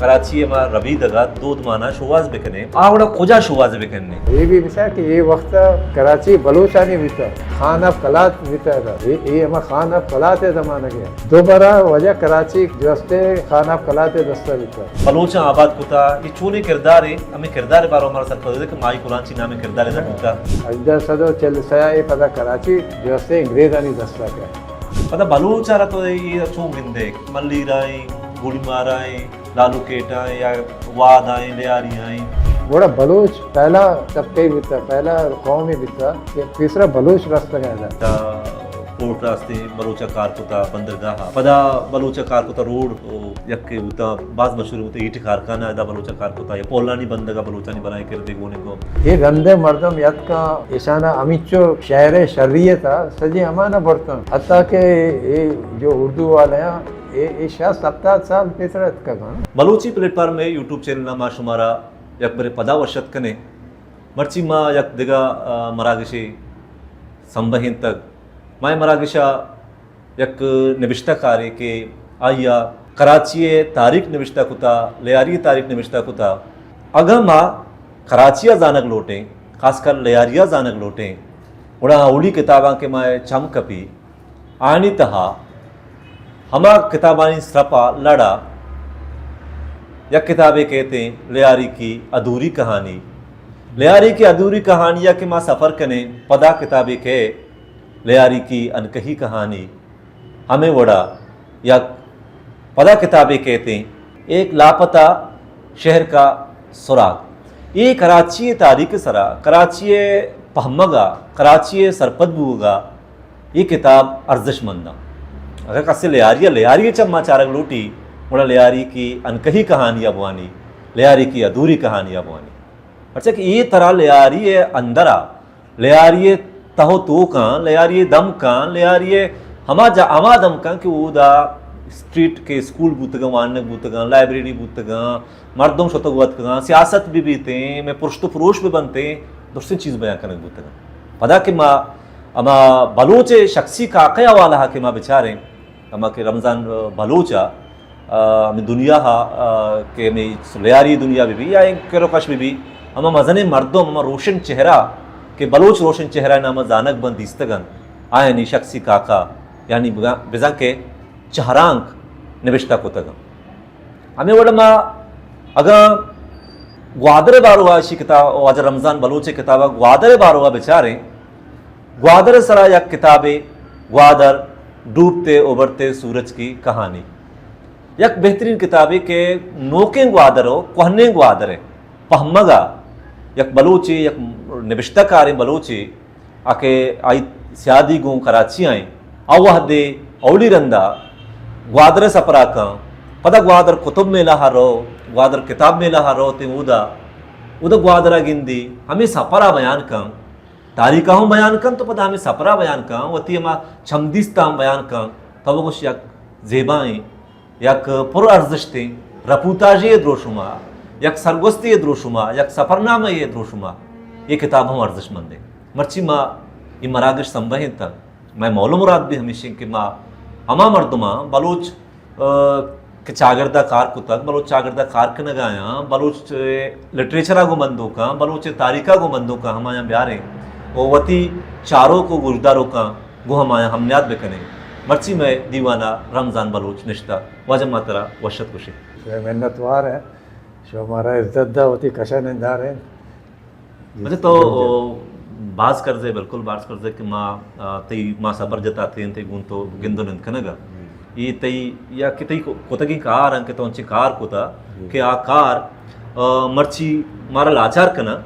کراچی ءِ ما ربیدگ ءَ دود مان ءَ شوہاز بکنیں، آ وڑا کجا شوہاز بکنیں؟ اے بھی بچار کہ اے وقت ءَ کراچی بلوچانی بیتا، خان آف قلات بیتا تھا۔ اے، اے ہما خان آف قلات ءِ زمانگ ءَ۔ دوبارہ واجہ کراچی جو استے خان آف قلات ءِ دستا بیتا۔ بلوچاں آباد کتا، اے چونیں کردارے؟ ہمیں کردار ءِ بارو ءَ مارا سرپد دے کہ مائی کلانچی نامیں کردارے نہ بوتا۔ ہژدہ سد ءُ چل ءُ سئے ءَ پدا کراچی جو استے انگریزانی دستا کئے۔ پدا بلوچ ءَ را تو اے چون گندے؟ ملیر ءَ ایں، گوڑی مار ءَ ایں، لالو کیٹ ءَ ایں یا واد ءَ ایں، لیاری ءَ ایں۔ گڑا بلوچ پہلا طبقہ ہی بیتا، پہلا قوم ہی بیتا کہ پیسرا بلوچ رستگ ءَ۔ تا پورٹ راستے بلوچ ءَ کار کتا، بندرگاہ ءَ۔ پدا بلوچ ءَ کار کتا روڈ، او یکے بوتا، باز مشہور بوتا، ایٹ کارخانہ، ادا بلوچ ءَ کار کتا، یا پولانی بندگ ءَ بلوچانی بلائیں کردے گون کو۔ اے رندے مردم یتکاں، ایشانا ہمیچو شہر شریعت ءَ سجی ہمانا برتن۔ حتیٰ کہ اے جو اردو والے ہیں، اے، اے شصت ہپتاد سال پیسر اتکگاں۔ بلوچی پلیٹ فارم ءِ یوٹیوب چینل ءَ ما شمارا یک برے پدا وش اتک کنیں۔ مرچی ما یک دگہ، آ، مراگشے سمبہینتگ۔ ما اے مراگش ءَ یک نبشتہ کارے کہ آئی ءَ کراچی ءِ تاریخ نبشتہ کتا، لیاری ءِ تاریخ نبشتہ کتا۔ اگاں ما کراچی ءَ زانگ لوٹیں، خاص کر لیاری ءَ زانگ لوٹیں، گڑا اولی کتاباں کہ ما چم کپی، آنی تہا ہما کتابانی سرپا لڑا یک کتابے کہتے ہیں لیاری کی ادھوری کہانی۔ لیاری کی ادھوری کہانی ءَ کہ ما سفر کنیں، پدا کتابے کہ لیاری کی انکہی کہانی۔ ہمے وڑا یک پدا کتابے کہتے ہیں ایک لاپتہ شہر کا سراغ۔ اے کراچی ءِ تاریخ ءِ سرا، کراچی ءِ پہمگ ءَ، کراچی ءِ سرپد بوگ ءَ اے کتاب ارزشت مند انت۔ اگر کسے لیاری ءَ، لیاری ءِ چماں چارگ لوٹی، گڑا لیاری کی انکہی کہانی ءَ بوانی، لیاری کی ادھوری کہانی ءَ بوانی۔ پرچا کہ اے ترا لیاری ءِ اندر ءَ، لیاری ءِ تہ ءُ توکاں، لیاری ءِ دمکاں، لیاری ءِ ہما جا-، ہما دمکاں کہ اودا اسٹریٹ کہ اسکول بوتگاں، وانگ بوتگاں، لائبریری بوتگاں، مردم شتگ ءُ اتکگاں، سیاست بہ بیتیں، مئے پرشت ءُ پروش بہ بنتیں، درستیں چیز بیان کنگ بوتگاں۔ پدا کہ ما ہما بلوچ ءِ شخصی کاکہ ءِ حوالہ ءَ کہ ما بچاریں، ہما کہ رمضان بلوچ ءَ، آ، ہمے دنیا ءَ، آ، کہ ہمے لیاری دنیا بہ بی یا اے کر ءُ کش بہ بی، ہما مزنیں مردم، ہما روشن چہرہ کہ بلوچ روشن چہرہ ءِ نام ءَ زانگ بنت، دیستگ انت، آیانی شخصی کاکہ، یعنی بزاں، بزاں کہ چہرانک نبشتہ کتگ انت۔ ہمے وڑ ءَ ما اگاں گوادر ءِ باروا اشی کتاب، واجہ رمضان بلوچ ءِ کتاب ءَ گوادر ءِ باروا بچاریں، گوادر ءِ سرا یک کتابے، گوادر ڈوبتے ابھرتے سورج کی کہانی، یک بہترین کتابے کہ نوکیں گوادر ءُ کوہنیں گوادر ءِ پہمگ ءَ یک بلوچے، یک نبشتہ کاریں بلوچے، آ کہ آئی سیادی گوں کراچی ءَ ایں، آ وہدے اولی رندا گوادر ءِ سپرا کن، پدا گوادر کتب میلہ ءَ رو، گوادر کتاب میلہ ءَ رو، تیں اودا، اودا گوادر ءَ گندی، ہمے سپر ءَ بیان کن، تاریخ ءَ ہم بیان کن، تو پدا ہمے سپر ءَ بیان کن، وتی ہما چمدیست ءَ ہم بیان کن، تو بگوش یک زیبائیں یک پر ارزشتیں رپوتاژے ءِ دروشم ءَ، یک سرگوستے ءِ دروشم ءَ، یک سفرنامہ ءِ دروشم ءَ اے کتاب ہم ارزشمند انت۔ مرچی ما اے مراگش سمبہینتگ، مئے مول ءُ مراد بھی ہمیش انت کہ ما ہما مردماں بلوچ، آ، کہ چاگرد ءَ کار کتگ، بلوچ چاگرد ءَ کار کنگ ءَ آیاں، بلوچ لٹریچر ءَ گوں بندوکاں، بلوچ تاریخ ءَ گوں بندوکاں ہمایاں بیاریں ءُ وتی چاروک ءُ گوشداروکاں گوں ہمایاں ہم نیاد بکنیں۔ مرچی مئے دیوان ءَ رمضان بلوچ نشتہ۔ واجہ ما ترا وش ات گوشیں۔ شمئے منتوار ایں، شما مارا عزت دا، وتی کش ءَ ننداریں۔ اچھا، تو باز کرزے، بالکل باز کرزے کہ ما، آ، تئی ما سفر جتا تھیں، تئی گون تو گند ءُ نند کنگ ءَ۔ اے تئی یا کہ تئی کو-، کتگیں کار انت کہ تو انچیں کار کتا کہ آ کار، آ، مرچی مارا لاچار کناں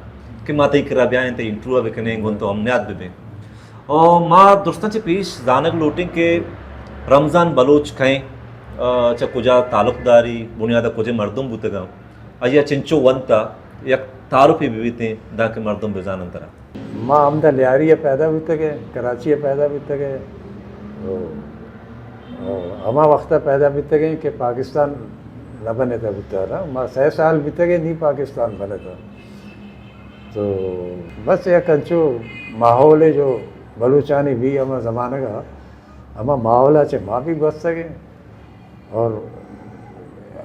کہ ما تئی کرا بیائیں، تئی انٹرویو ءَ بکنیں، گوں تو ہم نیاد ببیں۔ او ما درستاں چہ پیش زانگ لوٹیں کہ رمضان بلوچ کئے، آ، چہ کجا تعلق داری، بنیاد ءَ کجے مردم بوتگاں، آئی ءَ چنچو ونتا، یک تعارفے بہ بیتیں دانکہ مردم بزانن ترا۔ ما ہمدا لیاری ءَ پیدا بوتگیں، کراچی ءَ پیدا بوتگیں۔ او، او، ہما وقت ءَ پیدا بوتگیں کہ پاکستان نہ بنتا بوتا نا۔ ما سئے سال بوتگیں نی پاکستان بنتا۔ تو بس یک انچو ماحولے جو بلوچانی بھی ہما زمانگ ءَ، ہما ماحول ءَ چہ ما بھی گوستگیں اور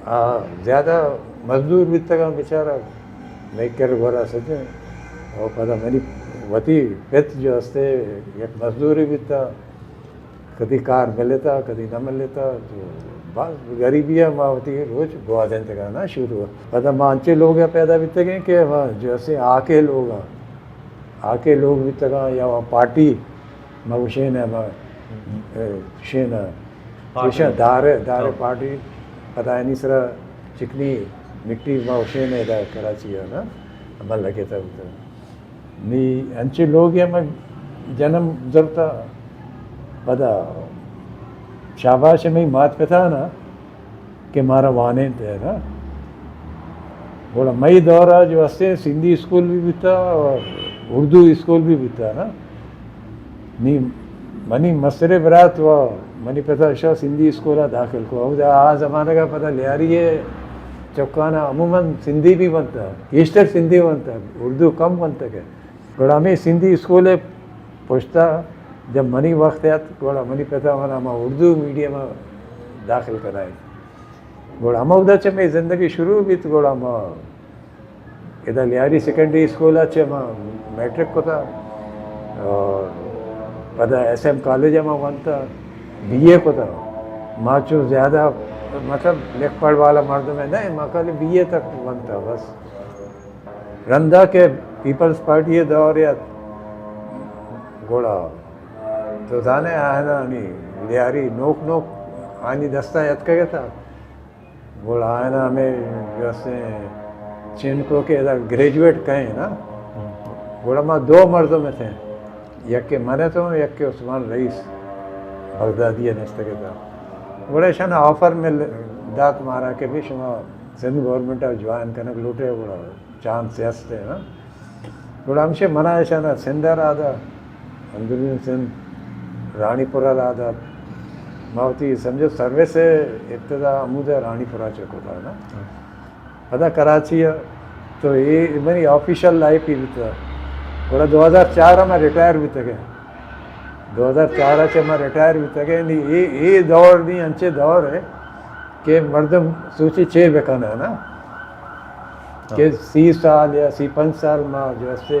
آ زیادہ مزدور بیتگاں بیچارہ، مئے کر گورا سجیں۔ اور پدا منی وتی پت جو ہستے یک مزدورے بیتا، کدی کار ملتا، کدی نہ ملتا، تو باز غریبی ءَ ما وتی روچ گوازینتگاں نا شروع۔ پدا ما انچیں لوگ ءَ پیدا بیتگیں کہ ما جو ہستے آکے لوگ ءَ، آکے لوگ بیتگاں یا پارٹی ما گوشیں ءَ، ما، اے، گوشیں ءَ، پارٹی۔ گوشیں دار ءَ، دار ءَ ہاں۔ پارٹی، پدا آنی سرا چکنی مٹی ما گوشیں ءَ ادا کراچی ءَ نا، ہما لگتا بوتا۔ نی انچیں لوگے ہم جنم زرتا۔ پدا شاباش مئی مات پتا نا کہ مارا وانینت ءَ نا۔ گڑا مئی دور ءَ جو ہستیں سندھی اسکول بھی بوتا اور اردو اسکول بھی بوتا نا۔ نی منی مستریں برات و منی پتا شا سندھی اسکول ءَ داخل کو۔ اودا آ زمانگ ءَ پدا لیاری ءِ چکانا عموماً سندھی بھی بنتا، گیشتر سندھی بنتا، اردو کم بنتا کہ۔ گڑا ہمے سندھی اسکول ءِ پشتا جب منی وقت ات، گڑا منی پتا منا ہما اردو میڈیم ءَ داخل کنائینت۔ گڑا ہما اودا چہ مئے زندگی شروع بیت، گڑا ما ادا لیاری سیکنڈری اسکول ءَ چہ ما میٹرک کتا اور پدا ایس ایم کالج ءَ ما ونتا، بی اے کتا۔ ما چو زیادہ مطلب لکھ پڑھ والا مردم ہے نہ، ما خالی بی اے تک ونتا بس۔ رندا کہ پیپلز پارٹی ءِ دور ات، گڑا تو زانے آہنانی لیاری نوک نوک آنی دستا اتکگ ات۔ گڑا آیانا ہمے جو ہستیں چین کو کہ ادا گریجویٹ کئے نا، گڑا ما دو مردم اتیں، یکے من اتوں، یکے عثمان رئیس بغدادی ءَ نشتگ اتاں۔ گڑا اشان آفر مل دات مارا کہ بھی شما سندھ گورنمنٹ ءَ جوائن کنگ لوٹے، گڑا چانس ہستے نا۔ گڑا ہمشے منا اشانا سندھ ءَ راہ دا، اندرونی سندھ، رانی پور ءَ راہ دا۔ ما وتی سمجھو سروس ءِ ابتدا ہمود ءَ رانی پور ءَ چہ کتا نا۔ پدا کراچی ءَ۔ تو اے منی آفیشل لائف ہی بیتا۔ گڑا دو ہزار چار ءَ ما ریٹائر بیتگیں۔ دو ہزار چار ءَ چہ ما ریٹائر بیتگیں۔ نی اے، اے دور نی انچے دور ہے کہ مردم سوچی چے بکنہ نا، ہاں۔ کہ سی سال یا سی پنچ سال ما جو ہستے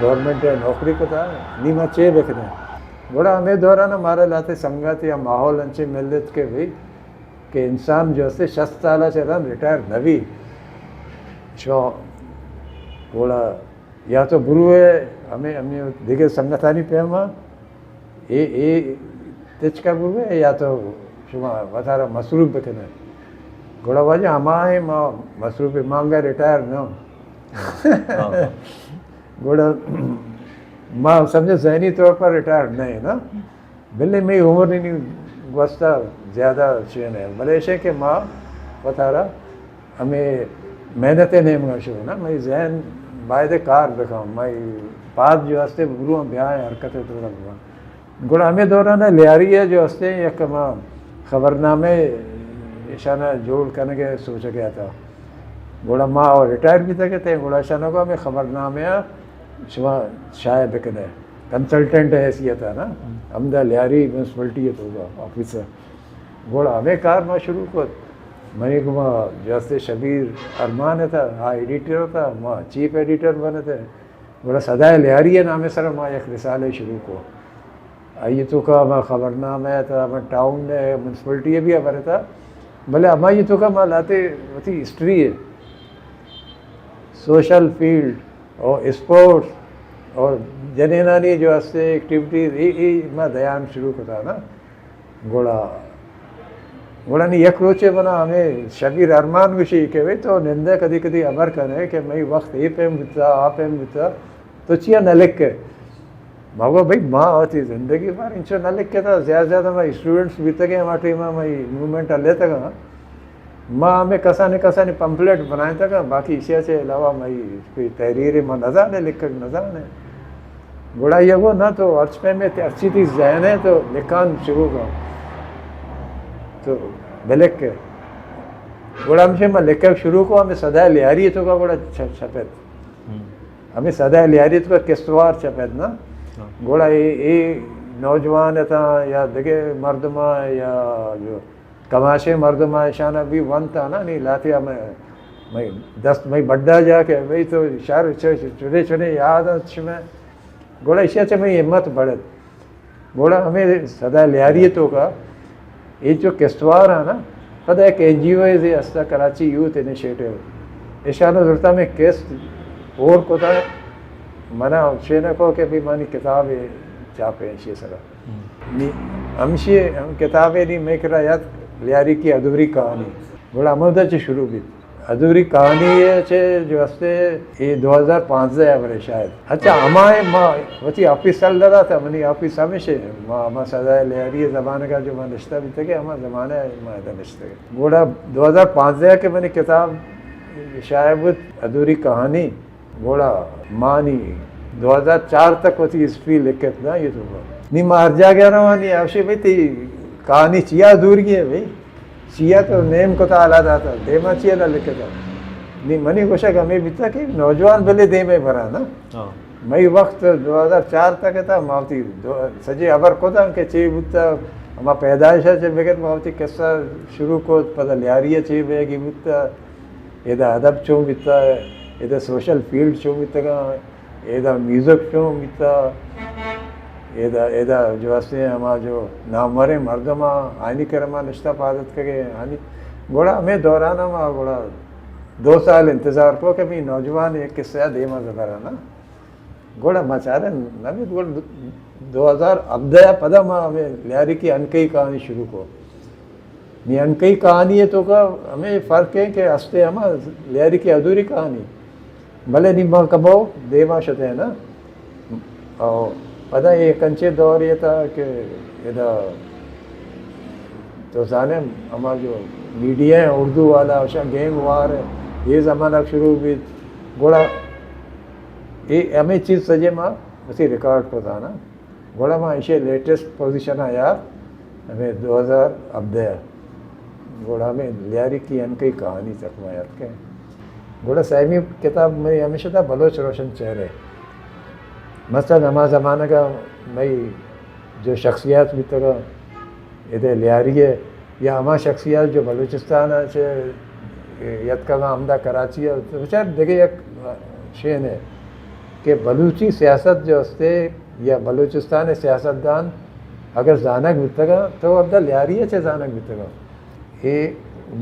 گورنمنٹ ءَ نوکری کتا، نی ما چے بکنیں۔ گڑا ہمے دوران مارا لہتے سنگت یا ماحول انچے ملت کہ بھئی کہ انسان جو ہستے شست سال ءَ چہ رند ریٹائر نہ بی۔ شو گڑا یا تو بروئے ہمے، ہمے دگہ سنگتانی پیما، اے، اے تچکا بروئے، یا تو شما وتارا مصروف بکنے۔ گڑا واجہ ہما ایں، ما مصروف، ما انگا ریٹائر نہ اوں۔ ہاں۔ گڑا ما سمجھے ذہنی طور پر ریٹائر نہ ایں نا۔ بلے مئی عمر نی گوستا زیادہ چین ہے، بلے ایشے کہ ما وتارا ہمے محنت ءِ نیمگا شو نا، مئی ذہن باید کار بکن، مئی پاد جو ہستے برو بیائیں حرکت ءِ طور بکن۔ گڑا ہمے دوران لیاری ءَ جو ہستے یک ما خبرنامے اشانا جوڑ کنگ ءِ سوچگ ءَ اتاں۔ گڑا ما ریٹائر بیتگ اتیں، گڑا اشانا گو ہمے خبرنامے ءَ شما شائع بکنے۔ کنسلٹنٹ ءِ حیثیت ءَ نا، ہم۔ ہمدا لیاری میونسپلٹی ءِ توکا آفیسر۔ گڑا ہمے کار ما شروع کت۔ منی گما جو ہستے شبیر ارمان اتاں، آ ایڈیٹر اتاں، ما چیف ایڈیٹر بنتیں۔ گڑا صدائے لیاری ءِ نام ءِ سرا ما یک رسالے شروع کو۔ آئی توکا ما خبرنامہ اتاں، ما ٹاؤن ءِ، میونسپلٹی ءِ بھی ہبر اتاں، بلے ہمائی توکا ما لہتے وتی ہسٹری ءِ، سوشل فیلڈ، اور اسپورٹس اور جنینانی جو ہستے ایکٹیویٹیز، اے، اے ما دیان شروع کتا نا۔ گڑا، گڑا نی یک روچے منا ہمے شبیر ارمان گوشی کہ بھئی تو نندے کدی کدی ہبر کنے کہ مئی وقت اے پیم بوتا، آ پیم بوتا، تو چیا نہ لکھے؟ ما گو بھئی ما وتی زندگی بار انچو نہ لکھتا، زیادہ زیادہ ما اسٹوڈنٹس بیتگیں، ہما ٹائما ما موومنٹ ءَ لیتگاں۔ ما ہمے کسانیں کسانیں پمفلٹ بنائینتگ، باقی ایشی ءَ چہ علاوہ مئی کوئی تحریرے ما نزانے، لکھگ نزانے۔ گڑا آئی ءَ گو نہ تو ہرچ پیمے تے ہرچی تی ذہن ءَ تو لکھان شروع کن۔ تو بلکھ۔ گڑا ہمشے ما لکھگ شروع کو، ہمے صدائے لیاری توکا گڑا چ-، چھپت۔ ہم۔ ہمے صدائے لیاری توکا قسط وار چھپت نا۔ ہاں۔ گڑا اے، اے نوجوان اتاں یا دگہ مردماں یا جو کماشیں مردم ءَ اشان ءَ بھی ونت نا، نی لہتے ءَ مئے، مئے دست مئے بڈا جا کہ بھئی تو شر چ-، چ-، چنے چنے یاد انت شمئے۔ گڑا اشیا چہ مئے ہمت بڑت۔ گڑا ہمے سدا لیاری ءِ توکا اے جو قسطوار ءَ نا، پدا یک این جی او ءِ ہستا کراچی یوتھ انیشیٹو، اشان ءَ زرتا مئے قسط ہور کتا، منا شے نہ کو کہ بھی منی کتاب چاپ ہے اشی سرا۔ نی ہمشی ہم کتابے نی مئے کرا یات، لیاری کی ادھوری کہانی۔ گڑا ہمودا چہ شروع بیت۔ ادھوری کہانی ءَ چہ جو ہستے، اے دو ہزار پانزدہ ءَ برے شاید۔ اچھا، ہمائے ما وتی آفیس سر دراتا، منی آفیس ہمیشے، ما، ما سدا لیاری زمانگا جو ما نشتہ بیتگے، ہما زمانہ ما ادا نشتگے۔ گڑا دو ہزار پانزدہ کہ منی کتاب شائع بوت، ادھوری کہانی، گڑا مانی دو ہزار چار تک وتی ہسٹری لکھت نا، یہ تو نی ما ہر جاگہ رواں، نی اوشے بھئی تئی کہانی چیا ادھوری ہے بھئی؟ چیا تو نیم کتا حالا داتا، دیما چیا نہ لکھتا؟ نی منی گوشگ ہمیں بیتا کہ نوجوان بلے دیمے برا نا۔ ہاں۔ مئی وقت دو ہزار چار تک تا، ما وتی دو-، سجے خبر کتا کہ چے بوتا، ہما پیدائش چے بگر ما وتی قصہ شروع کو، پدا لیاری چے بیگی بوتا، ادا ادب چون بیتا، ادا سوشل فیلڈ چون بیتگا، ادا میوزک چون بیتا، ادا، ادا جو ہستیں ہما جو ناموریں مردم آنی کرما نشتہ پاد اتکگے، آنی گڑا ہمیں دوران ما گڑا دو سال انتظار کو کہ بھی نوجوان ایک قصہ دیما زبرانا۔ گڑا ما چارے نہ بیت، گڑا دو ہزار ہبدہ پدا ما ہمیں لیاری کی انکئی کہانی شروع کو۔ نی انکئی کہانی ہے تو کا ہمیں فرق ہے کہ ہستے ہما لیاری کی ادھوری کہانی۔ بلے نی ما کمو دیما شتے نا۔ او پدا یہ کنچے دور یہ تھا کہ ادا تو زانے ہما جو میڈیا ہے اردو والا، اشاں گینگ وار ہے، یہ زمانہ شروع بیت۔ گڑا یہ ہمیں چیز سجے ما اسی ریکارڈ کو تھا نا۔ گڑا ما ایشی لیٹسٹ پوزیشن آ یات ہمیں دو ہزار ہبدہ۔ گڑا ہمیں لیاری کی انکئی کہانی تک ما یات کے۔ گڑا سیمی کتاب میں ہمیشہ تھا بلوچ روشن چہرے۔ مثلاً ہما زمانہ کا میں جو شخصیات بیتگا ادے لیاری ہے، یا ہما شخصیات جو بلوچستان ءَ چہ یتکگاں ہمدا کراچی ءَ، تو بچار دگہ یک شین ہے کہ بلوچی سیاست جو ہستے یا بلوچستان ءِ سیاستدان اگر زانگ بیتگاں تو ہمدا لیاری ءَ چہ زانگ بیتگاں۔ اے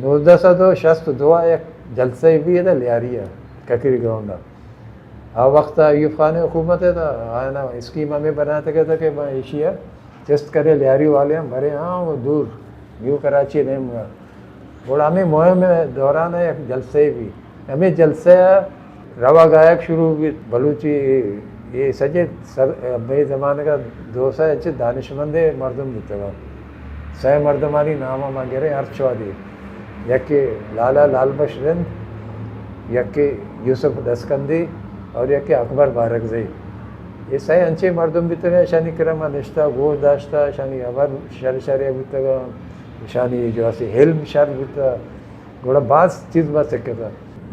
نوزدہ سد و شست و دو ءَ یک جلسہ بھی ہے لیاری ءَ ککری گراؤنڈ ءَ۔ آ وخت ایوب خان حکومت ہے تھا، آنا اسکیم ہمیں بناتے گئے تھا کہ میں ایشی ہے چست کرے لیاری والے ہم بھرے، ہاں، وہ دور نیو کراچی نیم گا۔ گڑا ہمیں مہم دوران ہے یک جلسے بھی، ہمیں جلسے روا گائک شروع بھی بلوچی، یہ سجے سر، بے زمانے کا دوسا اچھے دانشمندے مردم بیتگا۔ سئے مردمانی نام ما گرے ہر چوادی، یکے لالا لال بخش رند، یکے یوسف دسکندی اور یکے اکبر بارکزئی۔ یہ سئے انچے مردم بیتگا، اشانی کرا ما نشتا، گوش داشتا، اشانی خبر شر شرے بیتگا، اشانی جو اسی علم شر بیتا۔ گڑا باز چیز ما سکتا۔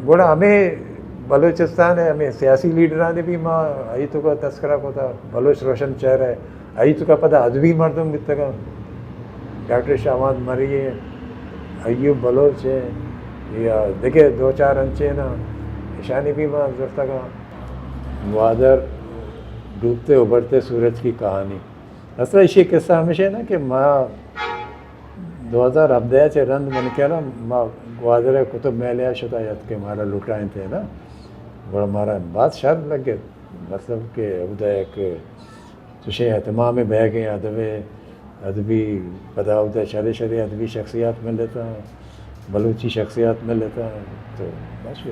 گڑا ہمیں بلوچستان ہے، ہمیں سیاسی لیڈران بھی ما ای تو کا تذکرہ کو تھا، بلوچ روشن چہرہ ہے، ای تو کا پدا ادبی مردم بیتگا، ڈاکٹر شاہوان مری ہیں، ایوب بلوچ ہیں، یا دگہ دو چار انچے نا، اشانی بھی ما زرتگا۔ گوادر ڈوبتے ابھرتے سورج کی کہانی۔ اصل ایشی قصہ ہمیشہ ہے نا کہ ما دو ہزار ہبدہ چہ رند من کہنا ما گوادر قطب محلہ شتا یت کہ مارا لٹائیں تھے نا، گڑا مارا بات شر لگے، مطلب کہ ادا یک چوشیں اہتمام بیگ ادب، ادبی پدا ادا شرے شرے ادبی شخصیات ملتا، بلوچی شخصیات ملتا، تو بس۔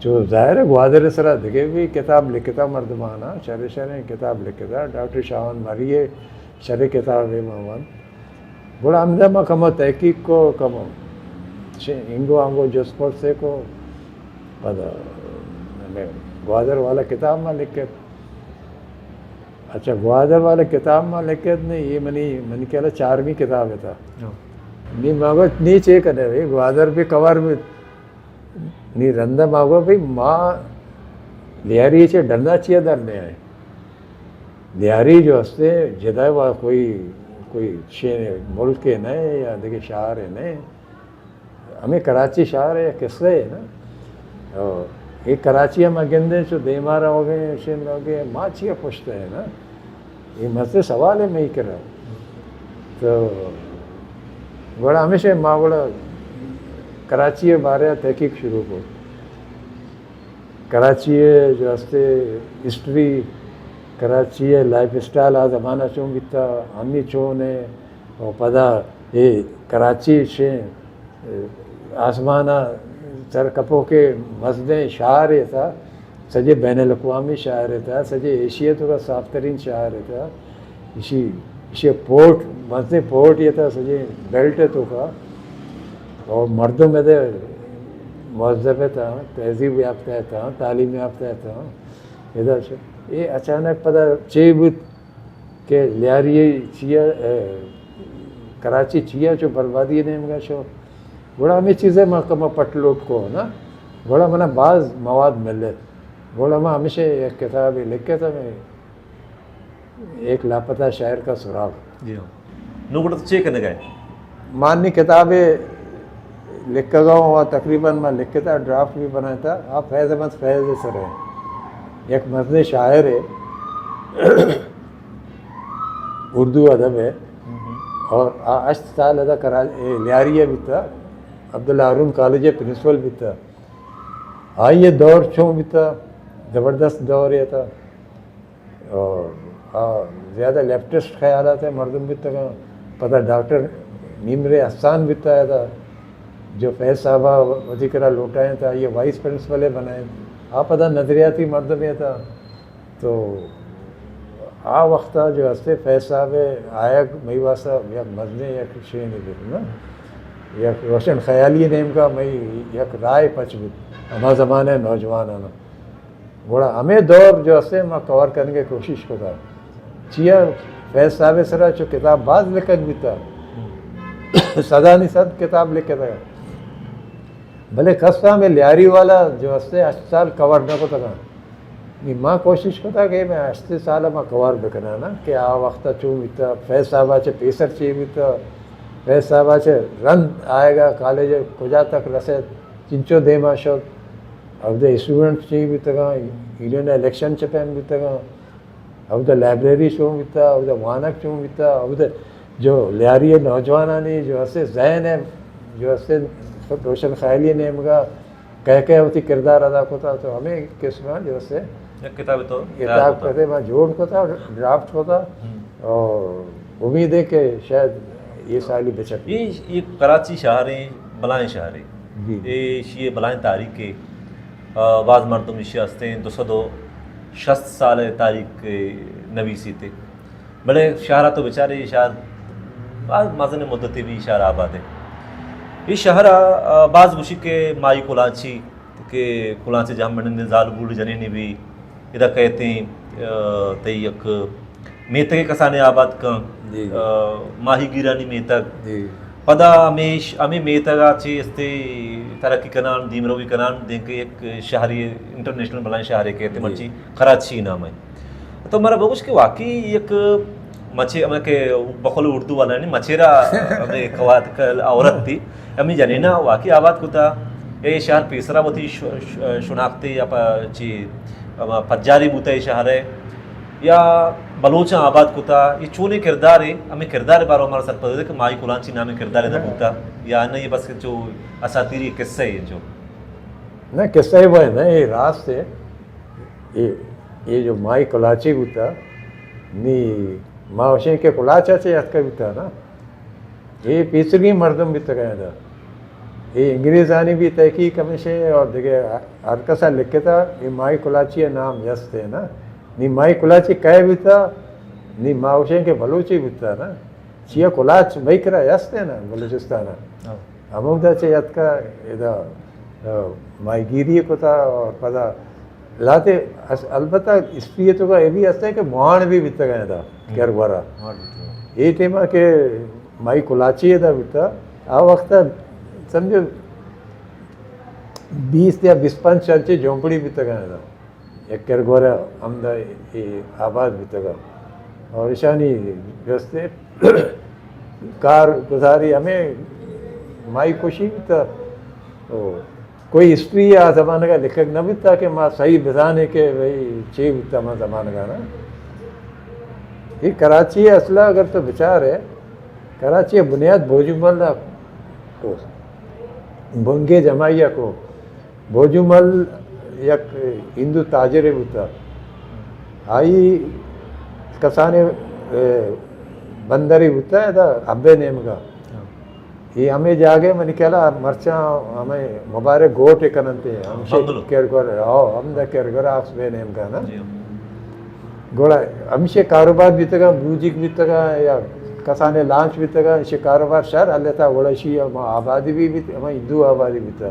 چو ظاہر ہے گوادر سرا دگہ بھی کتاب لکھتا مردمانا، شرے شرے کتاب لکھتا، ڈاکٹر شاہوان مری ہے شرے کتاب ہے ماوان۔ گڑا ہمدا ما کمو تحقیق کو، کمو چے انگو آنگو جست پرسے کو، پدا ہمیں گوادر والا کتاب ما لکھت۔ اچھا، گوادر والا کتاب ما لکھت نے، یہ منی، منی خیال چارمی کتاب ہے تھا۔ ہاں۔ نی ما گو نی چے کنے بھئی، گوادر بھی کور بھی نی رندا ما گو بھئی ما لیاری چے ڈندا چیا در نے آئے۔ لیاری جو ہستے جدا وا کوئی کوئی شین ملک ء نہ یا دگہ شہر ء نہ، ہمیں کراچی شہر ء قصہ ہے نا۔ اور یہ کراچی ہم گندے چو دیما روگے، شین روگے، ما چیا پشت ہے نا؟ یہ مسئلہ سوال ہے میں کرا۔ تو گڑا ہمیشہ ما گڑا کراچی ء بارے ء تحقیق شروع کو۔ کراچی ء جو ہستے ہسٹری، کراچی ء لائف اسٹائل آ زمانہ چون بیتا، ہنی چون ہے، اور پدا یہ کراچی شے آسمان ء سر کپو کے مزدیں شہر ہے تھا، سجے بین الاقوامی شہر ہے تھا، سجے ایشیا تو کا صاف ترین شہر ہے تھا۔ ایشی، ایشی پورٹ، مزدیں پورٹ یہ تھا، سجے بیلٹ ہے تو کا، اور مردم ادھر مہذب ہے تھا، تہذیب یافتہ ہے تھا، تعلیم یافتہ ہے تھا۔ ادھر سے یہ اچانک پتہ چی بود کہ لیاری چیا، اے، کراچی چیا چو بربادی نیمگا شو۔ گڑا ہمیں چیزیں ما کما پٹ لوٹ کو نا، گڑا منا باز مواد ملے۔ گڑا ما ہمیشہ ایک کتاب لکھے تھا، میں ایک لاپتہ شاعر کا سراغ۔ جی ہاں۔ نو گڑا تو چے کنگا ہے؟ مانی کتابیں لکھگا ہوں، تقریباً میں لکھتا، ڈرافٹ بھی بناتا۔ آپ فیض احمد فیض سر ہے، ایک مزن شاعر ہے، اردو ادب ہے، اور آ ہشت سال ادا کرا، اے، لیاری ہے بیتا، عبداللہ ہارون کالج ہے پرنسپل بیتا۔ آئی یہ دور چون بیتا، زبردست دور ہے تا۔ اور آ زیادہ لیفٹسٹ خیالات ہیں مردم بیتگاں۔ پدا ڈاکٹر نیمرے احسان بیتا ہے تا، جو فیض صاحبہ وتی کرا لوٹائیں تا، یہ وائس پرنسپل بنائیں۔ آ پدا نظریاتی مردم ہے تا۔ تو آ وقتا جو ہستے فیض صاحب آیگ مئی واسطہ یک مزنیں یک شینے بیت نا، یک روشن خیالی نیمگا مئی یک رائے پچ بیت ہما زمانہ نوجوانانا۔ گڑا ہمیں دور جو ہستے ما کور کرنے کی کوشش کتا۔ چیا فیض صاحب سرا چو کتاب باز لکھگ بیتا، صدانی صد کتاب لکھتا، بلے کسا ہمیں لیاری والا جو ہستے ہشت سال کور نہ کتگا۔ نی ما کوشش کتا کہ میں ہشت سال ما کور بکناں نا کہ آ وقت چون بیتا، فیض صاحب چہ پیسر چی بیتا، فیض صاحب چہ رند آئیگا کالج کجا تک رسید، چنچو دیما شد، اودا اسٹوڈنٹ چی بیتگاں، یونین الیکشن چہ پیم بیتگاں، اودا لائبریری چون بیتا، اودا وانگ چون بیتا، اودا جو لیاری نوجوانانی جو ہستے ذہن ہے، جو ہستے روشن خیالی نیمگا کہہ کہہ وتی کردار ادا کتا، تو ہمیں قسم جو ہستے یک کتاب تو تیار کتاب کتا۔ کتے ما جوڑ کتا، ڈرافٹ کتا، ہم۔ اور امید ہے کہ شاید یہ سالی بچک۔ یہ، یہ کراچی شہر ہیں، بلائیں شہر ہیں۔ جی۔ یہ شیئے بلائیں تاریخ کے، آ، بعض مردم ایشی ہستے ہیں، دو سد و شست سال تاریخ کے نویسی تے۔ بلے شہر ء تو بچارے، اے شہر باز مزن مدتے بھی اے شہر آباد ہے۔ اے شہر ء، آ، باز گوشی کہ مائی کلانچی، کہ کلانچی جہاں منندیں زال بوڑ جنینی بھی ادا کہتے ہیں، آ، تئی یک میتگ کسانے آباد کن، جی، جی۔ آ، ماہی گیرانی میتگ۔ جی۔ پدا ہمیش، ہمیں میتگ آ چی استے ترقی کنان، دیمروی کنان، دیں کہ یک شہری انٹرنیشنل بلائیں شہرے کہتے جی۔ مرچی کراچی نام ہے۔ تو مارا بگوش کہ واقعی یک مچے، ہمیں کہ بقول اردو والا نہیں، مچیرا ہمیں قوات کل عورت تھی، ہمیں جنینا واقعی آباد کتا، اے شہر پیسرا وتی ش-، ش-، شناختے یا پا-، چی، ہما پجاری بوتا اے شہر ہے، یا بلوچاں آباد کتا، یہ چونے کردار ہے، ہمیں کردار بارو ہمارا سرپد ہے کہ مائی کلانچی نام کردار ادا بوتا، یا نہ یہ بس چو اساطیری قصہ ہے جو۔ نہ، قصہ ہی وہ ہے نا، یہ راست ہے۔ یہ، یہ جو مائی کلاچی بوتا، نی ما وشیں کہ کلاچا چے اتکا بوتا نا، یہ پیسرگی مردم بیتا گیا دا۔ یہ انگریزانی بھی تحقیق ہمیشہ ہے اور دیگه ہر کسا لکھتا، یہ مائی کلاچی نام یست ہے نا۔ نی مائی کلاچی کئے بوتا، نی ما وشیں کہ بلوچی بوتا نا۔ چیا کلاچ مئی کرا یست ہے نا بلوچستان۔ ہاں۔ ہمودا چہ اتکا ادا، آ، ماہیگیری کتا اور پدا لاتے اس-، البتہ ہسٹری تو کا یہ بھی ہستا ہے کہ ماڑ بھی بیتگا ادا ہم۔ کر گورا۔ ماڑ بیتگا۔ یہ ٹائم کہ مائی کلاچی ادا بیتا، آ وقت سمجھو بیست یا بیست پنچ سال چے جھونپڑی بیتگا ادا۔ یک کر گورا ہمدا اے آباد بیتگا۔ اور اشانی جستے کار گزاری ہمیں مائی کشی بیتا۔ او، کوئی ہسٹری آ زمانگا لکھگ نہ بیتا کہ ما صحیح بزانے کہ بھئی چی بیتا ما زمانگا نا۔ یہ کراچی اصلا اگر تو بچار ہے، کراچی بنیاد بوجو مل کو، بنگے جماعیہ کو۔ بوجو مل یک ہندو تاجرے بوتا۔ آئی کسانے، اے، بندرے بوتا، ادا ابے نیمگا۔ ہاں۔ یہ ہمیں جاگے منی کلا مرچاں ہمیں مبارک گوٹ کننتے، ہمشے بنگلو۔ کرگر، ہاں، ہم دا کرگر آس بے نیمگا نا۔ جی ہاں۔ گڑا ہمشے کاروبار بیتگا، بوجیک بیتگا یا کسانے لانچ بیتگا، ہمشے کاروبار شر ہلتا، گڑا شی ہم آبادی بھی بیت، ہم ہندو آبادی بیتا۔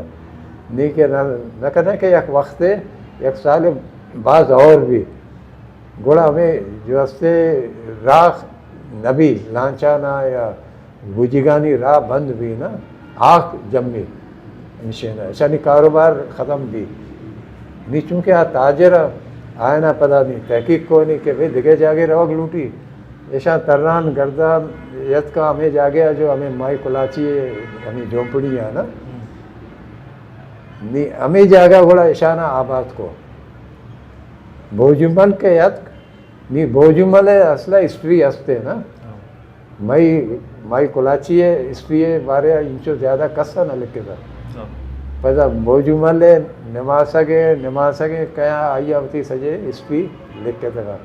نی کہ نہ، نہ کنے کہ یک وقتے، یک سال باز اور بھی۔ گڑا ہمیں جو ہستے راہ نبی لانچانا یا بوجیگانی راہ بند بھی نا، آخ جمی نشینا، اشانی کاروبار ختم بھی۔ نی چونکہ آ تاجر آئینا پدا نی تحقیق کو نی کہ بھئی دگہ جاگے روگ لوٹی، ایشاں تران گردان یتکا ہمیں جاگے آ جو ہمیں مائی کلاچی ہے، ہمیں جھونپڑی ہے نا۔ نی ہمیں جاگہ گڑا ایشانا آباد کو۔ بوجمل کے یتک، نی بوجمل ہے اصلا ہسٹری ہستے نا۔ ہاں۔ مئی، مئی کلاچی ہے ہسٹری ہے بارے انچو زیادہ کسا نہ لکھے تھا۔ ہاں۔ پدا بوجمل ہے، نماسگ ہے، نماسگ ہے، کیا آئی ہوتی سجے ہسٹری لکھے تھا۔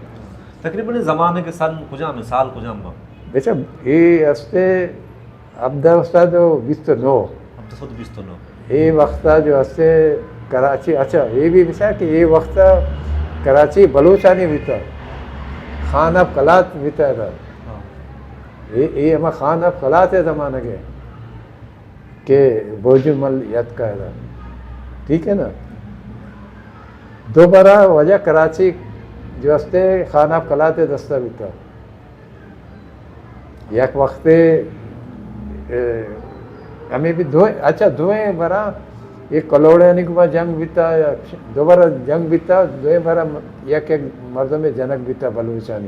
تقریباً زمانے کے سن کجام ہے، سال کجام با؟ بیچا، یہ ہستے ہبدہ سد و بیست و نو۔ ہبدہ سد و بیست و نو۔ اے وقتا جو ہستے کراچی، اچھا، اے بھی بچار کہ اے وقتا کراچی بلوچانی بیتا، خان آف قلات بیتا تھا۔ ہاں۔ اے، اے ہما خان آف قلات ہے زمانگے کہ بوجو مل یتکا تھا۔ ٹھیک ہے نا؟ دوبارہ وجہ کراچی جو ہستے خان آف قلات دستا بیتا۔ یک وقتے، اے، ہمیں بھی دوئیں، اچھا، دوئیں برا ایک کلوڑے نی گما جنگ بیتا، یا دوبارہ جنگ بیتا، دوئیں برا یک یک مردم جنگ بیتا بلوچانی۔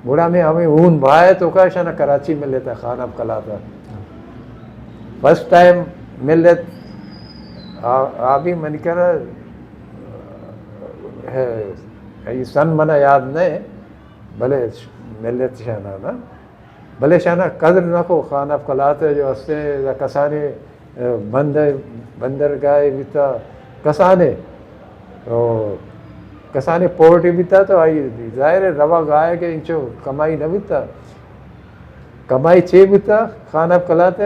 گڑا ہمیں، ہمیں اون بھائے تو کا شانا کراچی ملے تھا، خان آف قلات۔ فرسٹ ٹائم ملے تھا، آ، آ بھی من کرا ہے، یہ سن منا یاد نہیں۔ بلے ملت شانا نا، بلے شانا قدر نہ کو، خان آف قلات جو ہستے، یا کسانے، اے، بندر، بندرگاہ بیتا، کسانے، او، کسانے پورٹ بیتا تو آئی ظاہر ہے روا گائے کہ انچو کمائی نہ بیتا۔ کمائی چے بیتا؟ خان آف قلات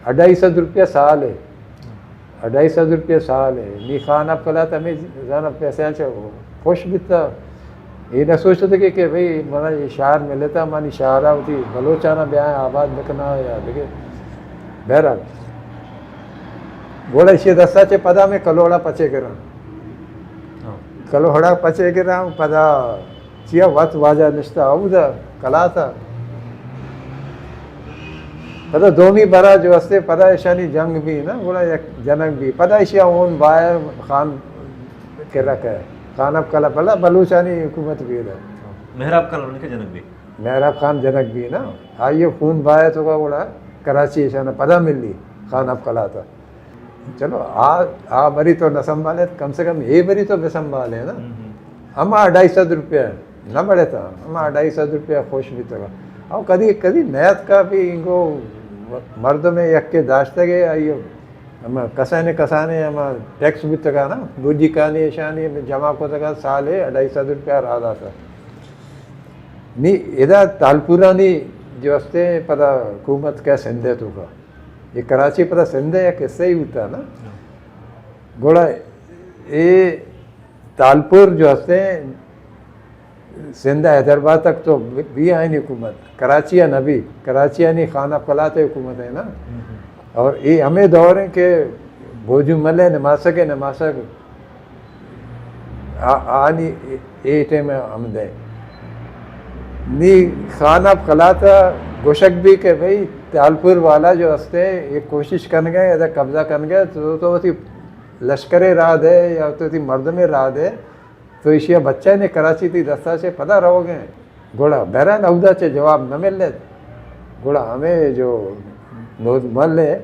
اڑائی سد روپیہ سال ہے۔ اڑائی سد روپیہ سال ہے۔ نی خان آف قلات ہمیں زانا پیسے چا خوش بیتا۔ یہ نہ سوچتا کہ، کہ بھئی منا یہ شہر ملتا، منی شہر آ ہوتی بلوچانا بیائیں آباد بکنا یا دیکھے۔ بہرحال، گوڑا اسی دستا چے پدا میں کلوڑا پچے کرا۔ ہاں۔ کلوڑا پچے کرا، پدا چیا وت واجہ نشتا اودا قلات ء۔ پدا دومی برا جو ہستے، پدا ایشانی جنگ بھی نا، گڑا یک جنگ بھی۔ پدا ایشی اون بائے خان کرا کہ خان آف قلات، پدا بلوچانی حکومت بھی دا۔ مہراب خان کے جنگ بھی۔ مہراب خان جنگ بھی نا۔ آئیے خون بائے تو کا گڑا کراچی ایشانا پدا ملی خان آف قلات ء۔ چلو، آ، آ بری تو نہ سنبھالے، کم سے کم اے بری تو بہ سنبھالے نا۔ ہم۔ ہما اڑائی سد روپیہ نہ بڑھتا، ہما اڑائی سد روپیہ خوش بیتگا۔ او کدی، کدی نیت کا بھی انگو مردم یک کے داشتگے، آئی ہم کسانے کسانے ہم ٹیکس بیتگا نا، بوجی کانی شانی جمع کتگا، سالے اڑائی سد روپیہ را داتا۔ نی ادا تالپورانی جو ہستے پدا حکومت کا سندھ تو کا۔ یہ کراچی پدا سندھ ہے، قصہ ہی ہوتا نا۔ گوڑا اے تالپور جو ہستے سندھ حیدرآباد تک تو بھی آئین حکومت، کراچی نہ بھی، کراچی نی خان آف قلات حکومت ہے نا۔ اور یہ ہمیں دور ہیں کہ بوجو ملے نماسگ ہے، نماسگ آ-، آنی اے ٹائم ہم دے۔ نی خان آف قلات گوشگ بھی کہ بھئی تالپور والا جو ہستے، یہ کوشش کن گئے، ادا قبضہ کن گئے، تو، تو وتی لشکر راہ دے یا تو وتی مردم راہ دے، تو ایشیا بچہ نے کراچی تی دستا چے پدا رو گئے۔ گڑا بہرحال اودا چے جواب نہ ملت۔ گڑا ہمیں جو نومل ہے،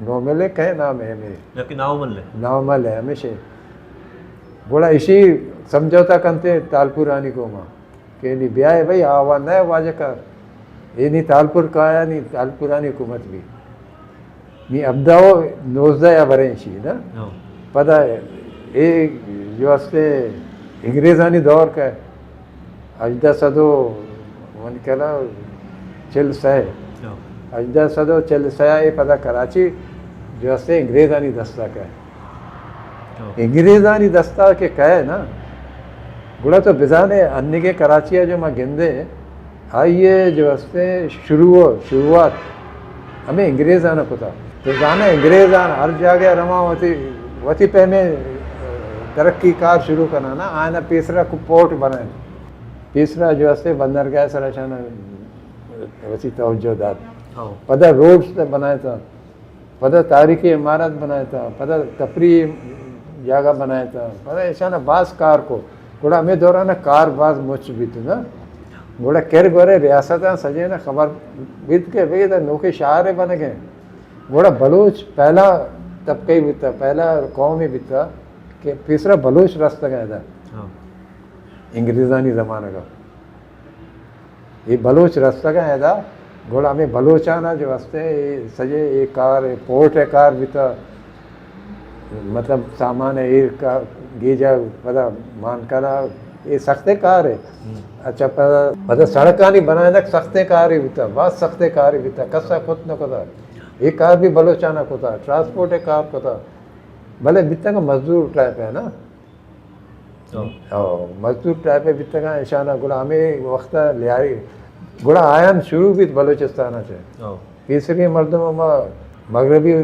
نومل ہے، کئے نام ہے ہمیں؟ جبکہ ناومل ہے۔ ناومل ہے ہمیشہ۔ گڑا ایشی سمجھوتا کنتے تالپورانی گوما کہ نی بیائے بھائی، آوا نہ واجہ کار، اے نی تالپور کایا، نی تالپورانی حکومت بھی۔ نی ہبدہ و نوزدہ یا بریں شی نا۔ ہاں۔ پدا اے جو ہستے انگریزانی دور کا، ہژدہ سد و من کلا چل سئے۔ ہاں۔ ہژدہ سد و چل سئے اے پدا کراچی جو ہستے انگریزانی دستا کا۔ ہاں۔ انگریزانی دستا کہ کئے نا، گڑا تو بزانے انگے کراچی جو ما گندے، آئیے جو ہستے شروع، شروعات ہمیں انگریزاں کتا۔ تو زانے انگریزاں ہر جاگہ رواں وتی، وتی پیمیں ترقی کار شروع کناں نا، آئینا پیسرا کو پورٹ بنائے۔ پیسرا جو ہستے بندرگاہ سرا شان وتی توجہ دات۔ ہاں۔ پدا روڈز بنائے تا۔ پدا تاریخی عمارت بنائے تا، پدا تفریح جاگہ بنائے تا، پدا ایشانا باز کار کو۔ گڑا ہمیں دوران کار باز مچ بیت نا۔ گڑا کر گورے ریاستاں سجے نا خبر بیت کہ بھئی ادا نوکے شہر بنگے۔ گڑا بلوچ پہلا طبقہ ہی بیتا، پہلا قوم ہی بیتا کہ پیسرا بلوچ رستگا ادا۔ ہاں۔ انگریزانی زمانہ کا۔ اے بلوچ رستگاں ادا، گڑا ہمیں بلوچانا جو ہستے، اے سجے اے کار، اے پورٹ ء کار بیتا، مطلب سامان ایر کا گیجا پدا مان کنا، اے سختے کار ہے۔ ہم۔ اچھا، پدا، پدا سڑکانی بنائینک سختے کار ہی بیتا، باز سختے کار ہی بیتا، کسا کت نہ کتا۔ اے کار بھی بلوچانا کتا، ٹرانسپورٹ ء کار کتا، بلے بیتا کہ مزدور ٹائپ ہے نا۔ ہو۔ ہو، مزدور ٹائپ ء بیتگاں ایشاناں، گڑا ہمے وقت ء لیاری، گڑا آیان شروع بیت بلوچستان ء چہ۔ ہو۔ پیسری مردم ہما مغربی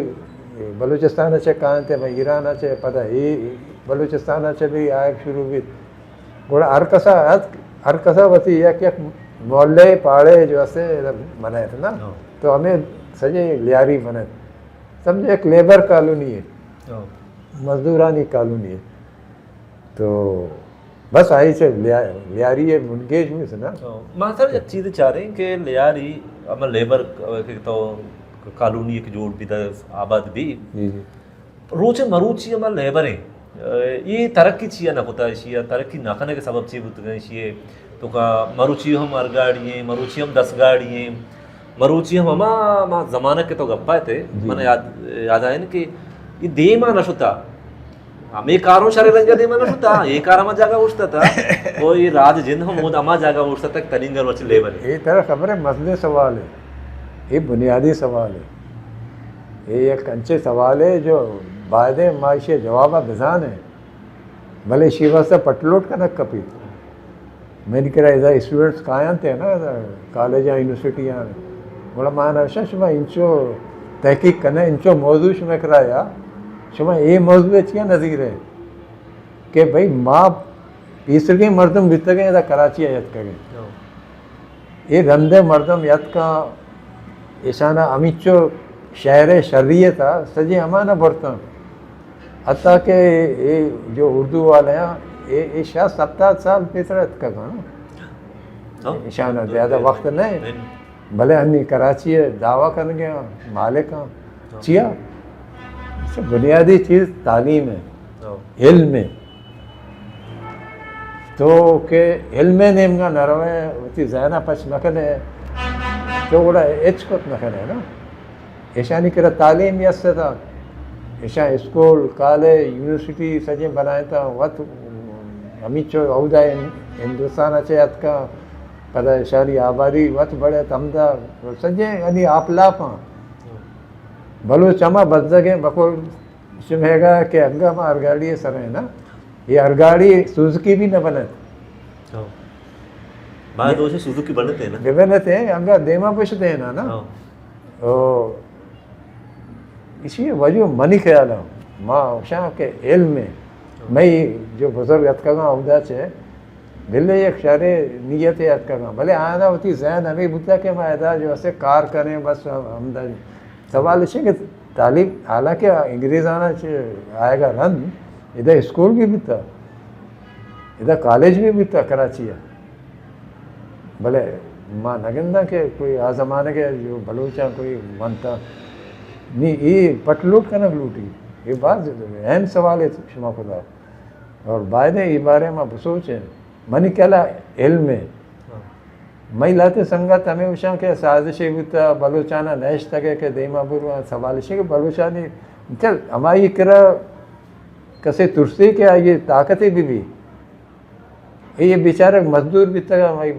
بلوچستان ء چہ کاینت، ہما ایران ء چہ، پدا اے بلوچستان ء چہ بھی آیگ شروع بیت۔ گڑا ہر کسا اتک، ہر کسا وتی یک یک محلے پاڑے جو اسے بنائت نا، ہو۔ تو ہمیں سجے لیاری بنائت۔ سمجھے، ایک لیبر کالونی ہے، ہو۔ مزدورانی کالونی ہے۔ تو بس آئی چہ لیا-، لیاری ء بنگیج میز نا۔ ہاں، ما سر یک چیز چاریں کہ لیاری ہما لیبر کہ تو کالونی ایک جوڑ بیتا، آباد بی۔ جی، جی۔ روچ مروچی ہما لیبر ہیں۔ اے ترقی چیا نہ کتا، ایشی ترقی نہ کنے کے سبب چی بوتگا، ایشی تو کا مروچی ہم ہر گاڑی ہیں، مروچی ہم دس گاڑی ہیں، مروچی ہم ہما، ہما زمانہ کے تو گپا تے، جی۔ من یاد، یاد آئے کہ یہ دیما نہ شتا۔ ہمے کاروں شرے رنگ دیما نہ شتا، یہ کار ہما جاگہ اوشتا تھا۔ کوئی راج جند ہم ہود ہما جاگہ اوشتا تک تنینگر وچ لیبر۔ یہ ترا خبر ہے، مسئلے سوال ہے، یہ بنیادی سوال ہے، یہ ایک انچے سوال ہے جو باید ہے ما ایشی جواب بزان ہے، بلے ایشی واسطہ پٹلوٹ کنک کپیت۔ منی کرا ادا اسٹوڈنٹس کاینت نا، ادا کالج ء یونیورسٹی ء، گڑا ما نوشاں شما انچو تحقیق کنے، انچو موضوع شما کرا یا، شما اے موضوع ء چیا نظیر ہے کہ بھئی ما پیسرگیں مردم بیتگیں ادا کراچی ء یتکگیں۔ ہو۔ اے رندے مردم یتکاں، ایشانا ہمینچو شہر ء شریت ء سجے ہمانا برتاں۔ حتیٰ کہ اے جو اردو والے ہیں، اے، اے شاید ستر سال پیسر اتکگاں۔ ہاں۔ ایشانا زیادہ وقت نہیں۔ نہیں۔ بلے ہنی کراچی ء دعویٰ کنگے ہیں، مالک ہیں۔ ہاں۔ چیا؟ بنیادی چیز تعلیم ہے، ہاں۔ علم ہے۔ تو کہ علم ء نیمگا نہ روئے، وتی ذہن ء پچ نہ کنے، تو گڑا ہچ کت نہ کنے نا۔ ایشانی کرا تعلیم یس اتاں، ایشاں اسکول، کالج، یونیورسٹی سجیں بنائینتاں، وت ہمیچو اودا ہن-، ہندوستان ء چہ اتکاں، پدا ایشانی آبادی وت بڑھت ہمدا، سجیں یعنی آپ لاپاں۔ بلوچ ہما بزگیں بقول شمئیگا کہ انگا ما ہر گاڑی سر ہیں نا، یہ ہر گاڑی سوزوکی بھی نہ بنت۔ ہاں۔ باید دوشی سوزوکی بنتے ہیں نا۔ بنتے ہیں، انگا دیما پشتے ہیں نا، نا۔ ہاں۔ او، اسی وجہ منی خیال ہے، ما شاہ کے علم میں، ہاں۔ میں جو بزرگ اتکگاں اودا چے، بلے یک شرے نیت اتکگاں، بلے آنا وتی ذہن ہمیں بوتا کہ ما ادا جو اسے کار کریں، بس ہم، ہمدا سوال اش کہ تعلیم، حالانکہ انگریزانا چہ آئیگا رند ادا اسکول بھی بیتا، ادا کالج بھی بیتا کراچی ء، بلے ما نہ گنداں کہ کوئی آ زمانگ ءَ جو بلوچاں کوئی ونتا، نی اے پٹ لوٹ کنگ لوٹی۔ اے باز اہم سوال ہے شما خدا۔ اور باید ہے اے بارے ما بسوچیں۔ منی کلا علم ہے۔ ہاں۔ مئی لہتے سنگت ہمے وشاں کہ سازشے بوتا، بلوچانا نہ اشتگے کہ دیما برواں۔ سوال اشی کہ بلوچانی چل ہمائی کرا کسے ترسے کہ آئی طاقتے بی بی۔ اے بیچارگ مزدور بیتگاں، مئی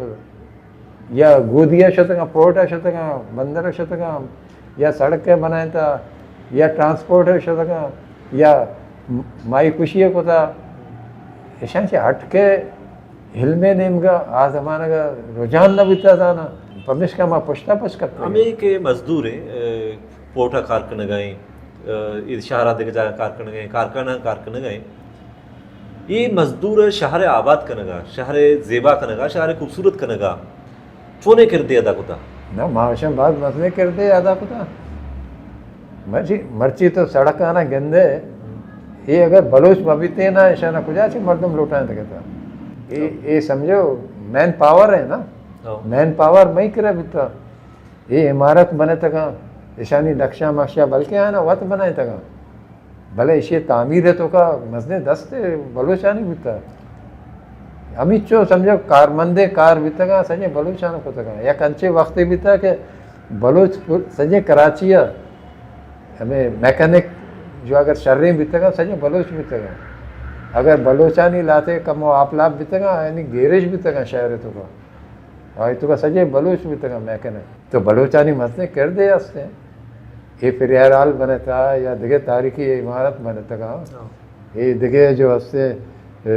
یا گودیا شتگاں، پورٹا شتگاں، بندرا شتگاں، یا سڑک ءَ بنائینتا، یا ٹرانسپورٹ ءَ شتگاں، یا مائی کشی ءَ کتا۔ اشاں چہ ہٹ کے علم ءِ نیمگا آ زمانگ ءَ رجحان نہ بوتا زاناں، پمیشکا ما پشتا پش کپتگیں۔ ہمے کہ مزدور ایں، اے، پورٹا کار کنگا ایں، اے، اے شہرا دگہ جاگہ کار کنگا ایں، کارخانہ کار کنگا ایں۔ اے مزدور شہر ءَ آباد کنگا، شہر ءَ زیبا کنگا، شہر ءَ خوبصورت کنگا چونیں کردے ادا کتا؟ نہ، ما اشاں باز مزنیں کردے ادا کتا۔ مرچی، مرچی تو سڑکانا گندے، اے اگر بلوچ مہ بیتیں نا، اشانا کجا چہ مردم لوٹائیں تکتا؟ اے، اے سمجھو مین پاور ہے نا؟ ہاں۔ مین پاور مئی کرا بیتا۔ اے عمارت بنتگاں، اشانی نقشہ مقشہ بلکہ آنا وت بنائینتگاں، بلے اشی تعمیر ءِ توکا مزنیں دست بلوچانی بوتا۔ ہمیچو سمجھو کارمندیں کار بیتگاں، سجیں بلوچاں کتگاں۔ یک انچیں وقتے بیتا کہ بلوچ پور-، سجیں کراچی ءَ ہمے میکینک جو اگر شریں بیتگاں، سجیں بلوچ بیتگاں۔ اگر بلوچانی لہتے کمو آپ لاپ بیتگاں، یعنی گیرش بیتگاں شہر ءِ توکا۔ آئی توکا سجیں بلوچ بیتگاں میکینک۔ تو بلوچانی مزنیں کردے ہستیں۔ اے پریار ہال بنتا یا دگہ تاریخی عمارت بنتگاں۔ ہاں۔ اے دگہ جو ہستیں، اے،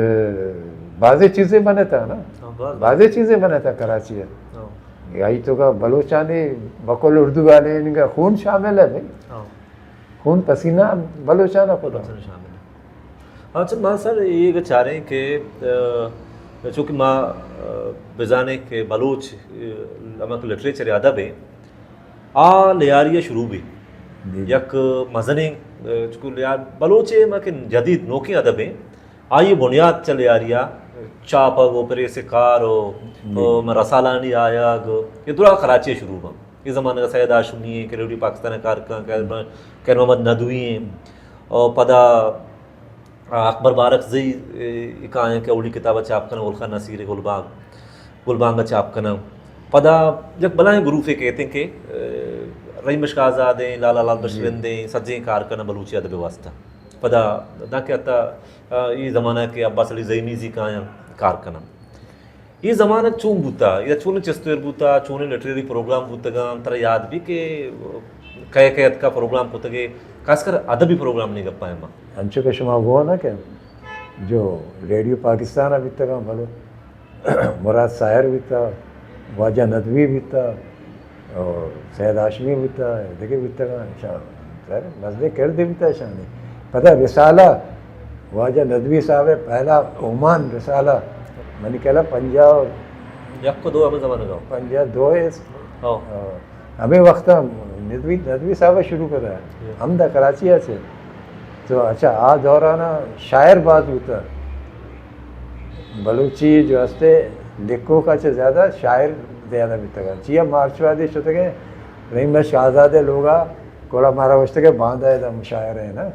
بازیں چیزیں بنتا نا۔ ہاں، باز۔ بازیں چیزیں بنتا کراچی ءَ۔ ہاں۔ اے آئی توکا بلوچانی بقول اردو والے انگا خون شامل ہے بھائی۔ ہاں۔ خون پسینہ بلوچانا کتا۔ بلوچانا شامل ہے۔ اچھا، ما سر اے گہ چاریں کہ، آ، چونکہ ما، آ، بزانیں کہ بلوچ، آ، ہمک لٹریچر ادب ہے، آ لیاری ءَ شروع بی۔ جی۔ یک مزنیں، آ، چونکہ لیار-، بلوچ ءِ ہمک جدید نوکیں ادب ہیں، آئی بنیاد چہ لیاری ءَ چاپ ءُ پریس کار ءُ، جی۔ آ، رسالانی آیگ، اے درا کراچی ءَ شروع بی۔ اے زمانگ ءَ سید ہاشمی ایں کہ ریڈیو پاکستان ءَ کار کن، خیر، خیر محمد ندوی ایں، اور پدا اکبر بارکزئی، اے، کائیں کہ اولی کتاب ءَ چاپ کناں، گل خان نصیر گلبانگ، گلبانگ ءَ چاپ کناں۔ پدا یک بلاہیں گروپے کہتے ہیں کہ، اے، رحیم بخش آزاد ایں، لالا لال بخش جی۔ رند ایں، سجیں کار کناں بلوچی ادب ءِ واسطہ۔ پدا دانکہ حتی، آ، اے زمانہ کہ عباس علی زئی میزی کایاں کار کناں۔ اے زمانگ چون بوتا؟ اے چون چست ایر بوتا؟ چون لٹریری پروگرام بوتگاں؟ ترا یاد بی کہ کئے کئے اتکا پروگرام کتگے؟ خاص کر ادبی پروگرام نی گپا ایں ما۔ انچو کہ شما گو نا کہ جو ریڈیو پاکستان ءَ بیتگاں، بلے مراد ساحر بیتا، واجہ ندوی بیتا، اور سید ہاشمی بیتا، دگہ بیتگاں، اشاں، ظاہر ہے، مزنیں کردے بیتا اشانی۔ پدا رسالہ، واجہ ندوی صاحب ءِ پہلا اومان رسالہ، منی خیال ءَ پنجاہ یک ءُ دو ہمے زمانگ ءَ۔ پنجاہ دو ءَ۔ ہاں۔ ہاں۔ ہمے وقت ءَ ندوی، ندوی صاحب ءَ شروع کتا۔ جی۔ ہمدا کراچی ءَ چہ۔ تو اچھا، آ دورانا شاعر باز بوتا۔ بلوچی جو ہستے لکھوکا چہ زیادہ شاعر زیادہ بیتگاں۔ چیا مارچوادی شتگیں، رحیم بخش آزاد ءِ لوگا، گڑا مارا گوشتگے باندا ادا مشاعرہ ہے نا،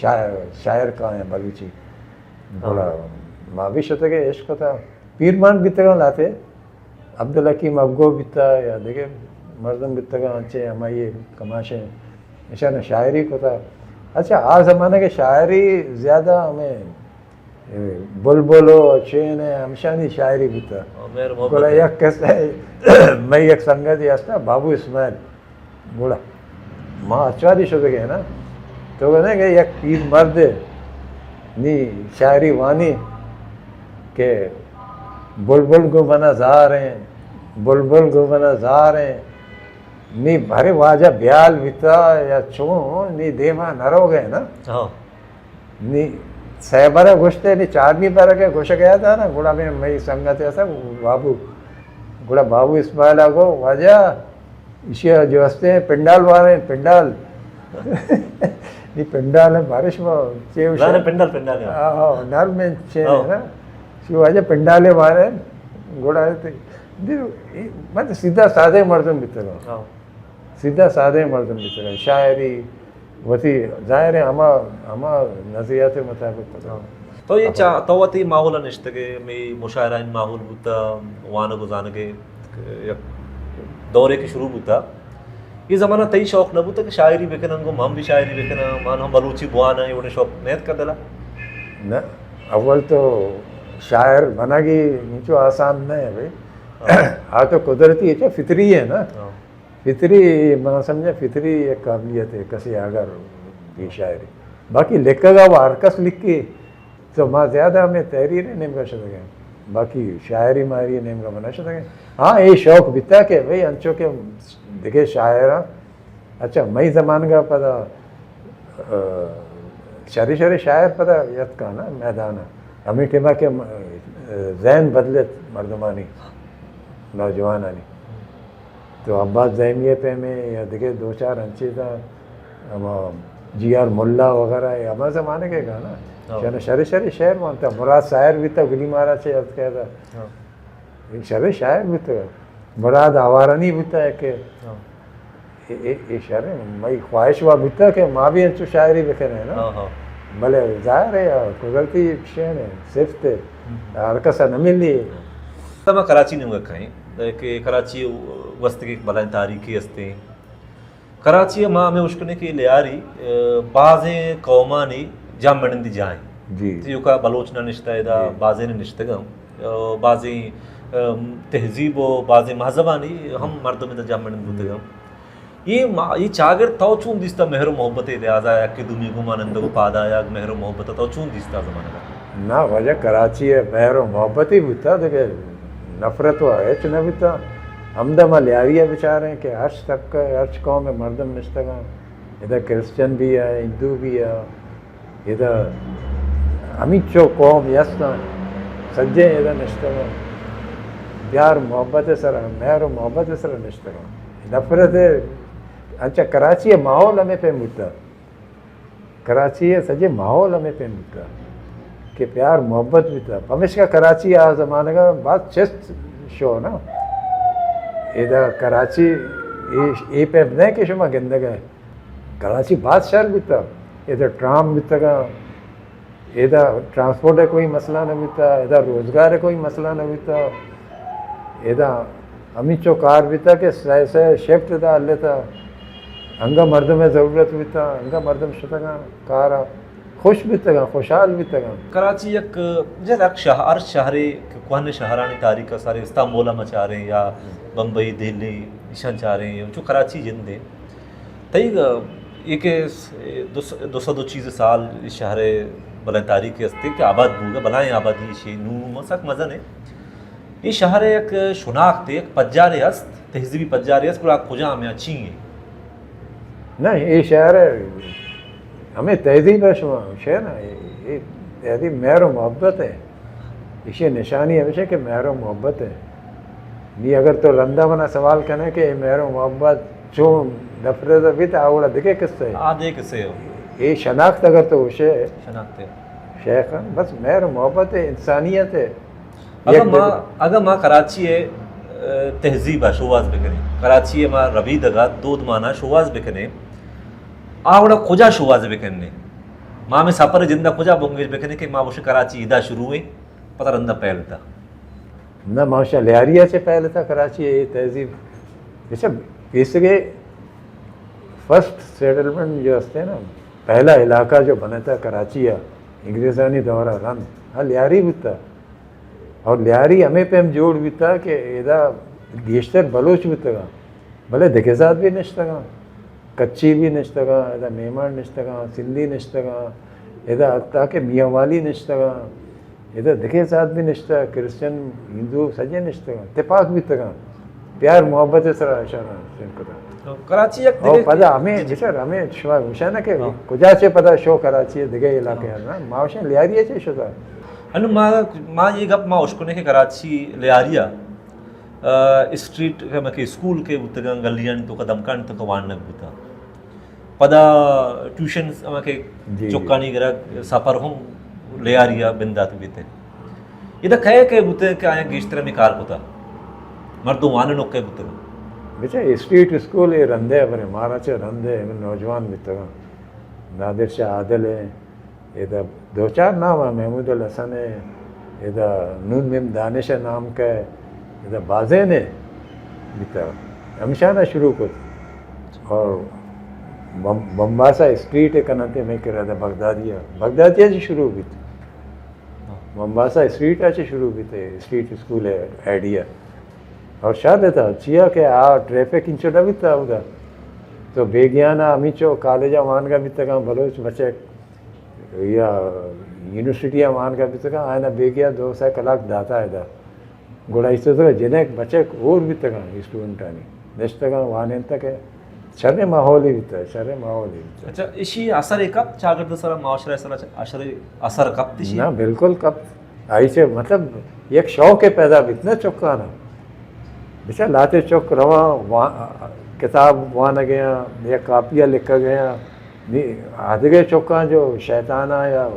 شاعر، شاعر کائیں بلوچی۔ گڑا ہاں۔ ما بھی شتگے عشق کتا۔ پیرمان بیتگاں لہتے، عبدالحکیم ابگو بیتا یا دگہ مردم بیتگاں، انچیں ہمائی کماشیں، اشاں شاعری کتا۔ اچھا، آ زمانگ ءَ شاعری زیادہ ہمیں، اے، بلبل و چین ءُ ہمشانی شاعری بیتا۔ ہاں، مہر محبت گڑا ہے۔ یک کس، میں یک سنگتی ہستا، بابو اسماعیل۔ گڑا ما اچوادی شتگیں نا، تو گنے کہ یک پیر مردے نی شاعری وانی کہ بلبل گوں منا زاریں، بلبل گوں منا زاریں، نی بھرے واجہ بیال بیتا یا چون، نی دیما نروگے نا۔ ہاں۔ نی سیبر ءَ گوشتے، نی چارمی برگ ءَ گوشگ ءَ اتاں نا، گڑا میں، مئی سنگت ءَ بابو، گڑا بابو اسماعیل ءَ گو، واجہ، ایشی ءَ جو ہستے پنڈال واریں، پنڈال۔ نی پنڈال ہے، بارش میں چے وشا۔ پنڈال، پنڈال ہے۔ آہو، نرم چے ہے نا۔ شو واجہ پنڈال واریں، گڑا دیو، اے، من سیدھا سادہ مردم بیتگاں۔ ہاں۔ سیدھا سادہ مردم بیتگاں۔ شاعری وتی ظاہر ہے ہما، ہما نظریات مطابق پدا۔ ہاں۔ تو یہ چا-، تو وتی ماحول نشتگے، می مشاعرہ ان ماحول بوتا، وانگ و زانگے یک دورے کہ شروع بوتا۔ یہ زمانہ تئی شوق نہ بوتا کہ شاعری بکناں، گوں من بھی شاعری بکناں، من ہم بلوچی بواناں، یہ وڑیں شوق نیت کا دلا؟ نہ، اول تو شاعر بنگی انچو آسان نہ ہے بھائی۔ ہاں۔ آ تو قدرتی ہے، چا فطری ہے نا۔ ہاں۔ فطری، من سمجھا فطری ایک قابلیت ہے، کسی اگر بھی شاعری۔ باقی لکھگا وہ ہر کس لکھی، تو ما زیادہ ہمیں تحریر نیمگا شدگیں۔ باقی شاعری ماہری نیمگا منا شدگیں۔ ہاں، یہ شوق بیتا کہ بھئی انچو کہ دگہ شاعراں، اچھا، مئی زمانگا پدا، آ، شری شری شاعر پدا یتکاں نا میدانا۔ ہمیں ٹیما کہ م-، آ، ذہن بدلت مردمانی، نوجوانانی۔ تو عباس زیمی ء پیمیں یا دگہ دو چار انچیں تاں، ہما جی آر ملا وغیرہ، اے ہما زمانگ ء گانا۔ ہاں۔ شنا شرے شرے شعر وانتا، مراد ساحر بیتا، گلی مارا چے اتکا۔ ہاں۔ شرے شاعر بیتا، مراد آوارانی بیتا کہ ہاں۔ اے، اے، اے شر مئی خواہش وا بیتا کہ ما بھی انچو شاعری بکنیں نا۔ ہاں، ہاں۔ بلے ظاہر ہے، قدرتی شے نے، صفت ہے۔ ہم۔ ہر کسا نہ ملی۔ تو ما کراچی نیمگا کئیں، کہ کراچی گوستگیں بلائیں تاریخی ہستیں۔ کراچی ء ما ہمے اشکنیں کہ لیاری، ء، بازیں قومانی جمڑندی جاہیں۔ جی۔ تیوکا بلوچ نہ نشتہ ادا، جی۔ بازیں نشتگاں۔ ء، بازیں، ء، تہذیب و بازیں مذہبانی ہم مردم ادا جمڑند بوتگاں۔ یہ ما-، یہ چاگرد تو چون دیستا مہر و محبت لحاظا، یک دومی گوں مانندگ و پاد آیگ، مہر و محبت تو چون دیستا زمانگا؟ نہ، واجہ کراچی ء مہر و محبت ہی بوتا، دگہ نفرت و ہچ نہ بوتا۔ ہمدا ما لیاری ء بچاریں کہ ہرچ طبقہ، ہرچ قوم ء مردم نشتگاں، ادا کرسچن بھی ہے، ہندو بھی ہے، ادا ہمینچو قوم یستاں، سجیں ادا نشتگاں، پیار محبت سرا، مہر و محبت سرا نشتگاں۔ نفرت انچا کراچی ء ماحول ہمیں پیم بوتا، کراچی ء سجیں ماحول ہمیں پیم بوتا کہ پیار محبت بوتا۔ پمیشکا کراچی آ زمانگا باز چست شو نا۔ ادا کراچی اے، اے پیم نہ کہ شما گندگ ہے، کراچی باز شر بوتا۔ ادا ٹرام بوتگاں، ادا ٹرانسپورٹ ء کوئی مسئلہ نہ بیتا، ادا روزگار ء کوئی مسئلہ نہ بیتا، ادا ہمینچو کار بیتا کہ سہ سہ شفٹ ادا ہلتا، انگا مردم ء ضرورت بیتا، انگا مردم شتگاں کارا، خوش بیتگاں، خوشحال بیتگاں۔ کراچی یک، یک شہر، ہر شہرے کہ کوہن شہرانی تاریخ ء سارے، استنبول ء ما چاریں یا بمبئی، دہلی، ایشان چاریں، چو کراچی جندیں۔ تئی گ-، اے کہ س-، دو س-، دو سد و چیز سال اے شہر ء بلائیں تاریخے است کہ آباد بوگ ء، بلائیں آبادی ایشی، نوں سک مزن ہے۔ اے شہر ء یک شناخت، یک پجارے است، تہذیبی پجارے است، گڑا کجام یا چی ہیں؟ نہ، اے شہر ء ہمیں تہذیب ہے شما، شے نا، اے، اے تہذیب مہر و محبت ہے۔ ایشی نشانی ہمیش ہے کہ مہر و محبت ہے۔ نی اگر تو رندا منا سوال کنے کہ اے مہر و محبت چون نفرت بیت، آ وڑا دگہ قصہ ہے۔ آ دگہ قصہ ہے۔ اے شناخت اگر تو ہوشے، شناخت ہے۔ شیخ، بس مہر و محبت ہے، انسانیت ہے۔ اگاں یک ما، دگہ اگاں ما کراچی ء، ء، تہذیب ء شوہاز بکنیں، کراچی ء ما ربیدگ ء دود مان ء شوہاز بکنیں، آ وڑا کجا شوہاز بکنیں؟ ما ہمیں سفر ء جند ء کجا بنگیج بکنیں کہ ما وش کراچی ادا شروع ایں، پدا رند ء پہل تا؟ نہ، ما شا لیاری ء چہ پہل تا کراچی ء اے تہذیب۔ اچھا، پیسگے فرسٹ سیٹلمنٹ جو ہستے نا، پہلا علاقہ جو بنتا کراچی ء، انگریزانی دور ء رند، ہاں، لیاری بوتا۔ اور لیاری ہمے پیم جوڑ بیتا کہ ادا گیشتر بلوچ بوتگاں، بلے دگہ ذات بھی نشتگاں، کچھی بھی نشتگاں، ادا میمن نشتگاں، سندھی نشتگاں، ادا حتیٰ کہ میاں والی نشتگاں، ادا دگہ ذات بھی نشتہ، کرسچن، ہندو سجے نشتگاں، تپاک بیتگاں، پیار محبت سرا اشانا سن کتا۔ تو کراچی یک اور دگہ پدا ہمیں، جی، جی۔ بچار ہمیں شما گوشانا کہ ہاں۔ کجا چے پدا شو کراچی دگہ علاقے ہاں۔ نا، ما وشیں لیاری چے شتا۔ انو ما، ما یہ گپ ما اشکنے کہ کراچی لیاریا، آ، اسٹریٹ کہ مکہ اسکول کے بوتگاں، گلیانی توکا دمکانی توکا وانگ بوتا۔ پدا ٹیوشن ہما کہ جی، جی۔ چکانی گرگ سفر ہم لیاریا بندات بیتے۔ ادا کئے کئے بوتے کہ آیا گیشتر ہمیں کار کتا؟ مردم وانینوکے بوتگ۔ بچا اسٹریٹ اسکول اے رندے، بلے مارا چہ رندے نوجوان بیتگاں۔ نادر شاہ عادل اے، ادا دو چار نام اے، محمود الحسن اے، ادا نون میم دانش اے نام کا اے، ادا بازین اے بیتا۔ ہمشانا شروع کت۔ اور بم-، بمباسا اسٹریٹ اے کننتے میں کرا دا بغدادیا۔ بغدادیا چہ شروع بیت۔ بمباسا اسٹریٹ آ چہ شروع بیت، اسٹریٹ اسکول اے آئیڈیا۔ اور شاد اتا، چیا کہ آ ٹریفک انچو نہ بیتا اودا۔ تو بیگیانا ہمینچو کالجا وانگا بیتگاں بلوچ بچک یا یونیورسٹی ءَ وانگ ءَ بیتگاں، آیاں بیگیا دو سئے کلاک داتا ادا۔ گڑا ایشی ءَ جنک بچک ہور بیتگاں، اسٹوڈنٹانی نشتگاں، وانینتگ کہ شریں ماحولے بیتگ، شریں ماحولے بیتگ۔ اچھا، ایشی اثر کپت چاگرد سرا، معاشرہ سرا اثر، اثر کپت ایشی؟ نہ، بالکل کپت۔ آئی چہ مطلب یک شوق پیدا بیت نا چکانا۔ بچا لاتے چک رواں وا-، کتاب وانگ ءَ، یک کاپی ءَ لکھگ ءَ، نی، آ دگہ چکاں جو شیطاناں یا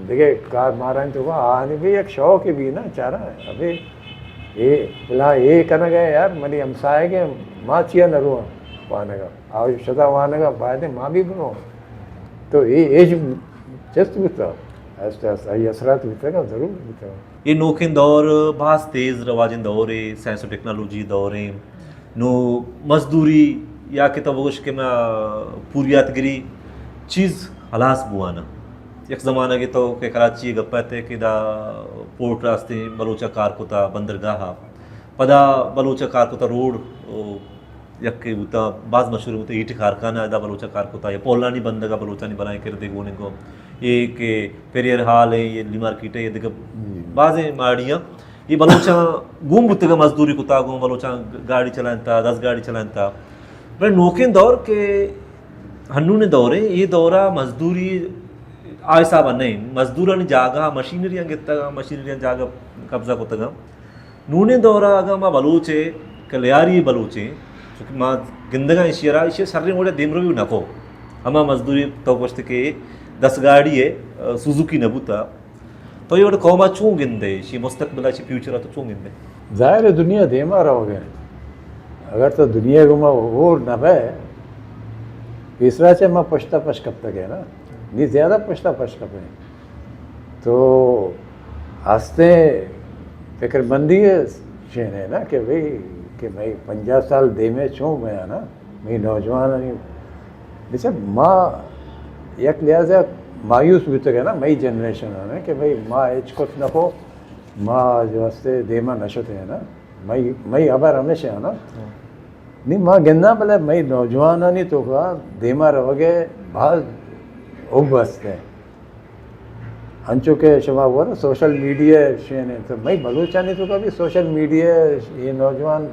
دگہ کار مارانی توکا، آنی بھی یک شوقے بی نا چاراں، ابے اے فلاں اے کنگ ءَ یار، منی ہمساہگ ءَ، ما چیا نہ رواں وانگ ءَ؟ آ شتا وانگ ءَ، باید ما بھی برواں۔ تو اے ایج چست بوتا، آہستہ آہستہ آئی اثرات بوتگاں، ضرور بوتگاں۔ اے نوکیں دور باز تیز رواجیں دورے، سائنس و ٹیکنالوجی دورے۔ نوں مزدوری یا کہ تو بگوش کہ ما پوریاتگری چیز ہلاس بوان انت۔ یک زمانگے تو کہ کراچی ءِ گپ ءَ تے کہ دا پورٹ ءَ استیں بلوچ ءَ کار کتا، بندرگاہ ءَ، پدا بلوچ ءَ کار کتا روڈ، او، یکے بوتا، باز مشہور بوتا، ایٹ کارخانہ، ادا بلوچ ءَ کار کتا، یا پولانی بندگ ءَ بلوچانی بلائیں کردے گون انت۔ اے کہ پیریئر ہال ایں، اے لی مارکیٹ ایں، اے دگہ جی۔ بازیں ماڑیاں، اے بلوچاں گون بوتگاں، مزدوری کتا گون، بلوچاں گاڑی چلائینتا، دست گاڑی چلائینتا۔ بلے نوکیں دور کہ ہنونیں دور ایں، اے دورا مزدوری آ حسابا نہ ایں۔ مزدورانی جاگہ، مشینریاں گتگاں، مشینریاں جاگہ قبضہ کتگاں۔ نونیں دورا اگاں ما بلوچ ءَ کہ لیاری بلوچ ایں، چونکہ ما گندگاں ایشی ءَ را، ایشی ءَ شریں وڑے دیمروی نہ کو۔ ہما مزدوری تو گوشت کہ دست گاڑی ءِ، سوزوکی نہ بوتا۔ تو اے وڑ قوم ءَ چون گندے؟ ایشی مستقبل ءَ، ایشی فیوچر ءَ تو چون گندے؟ ظاہر ہے دنیا دیما روگ ءَ۔ اگر تو دنیا گوما ہور نہ بئے، پیسرا چہ ما پشتا پش کپتگ ایں نا۔ نی زیادہ پشتا پش کپیں۔ تو ہستیں فکر مندی ءِ شین ایں نا کہ بھئی کہ مئی پنجاہ سال دیمے چون بیاں نا، مئی نوجوانانی بچا ما یک لحاظ ءَ مایوس بوتگ ایں نا، مئی جنریشن ءَ نا کہ بھئی ما ہچ کت نہ کو، ما جو ہستے دیما نہ شتے نا، مئی، مئی ہبر ہمیش ایں نا۔ نی ما گنداں بلے مئی نوجوانانی توکا دیما روگ ءِ باز حب ہست ایں۔ انچو کہ شما گورا سوشل میڈیا شین ایں، تو مئی بلوچانی توکا بھی سوشل میڈیا اے نوجوان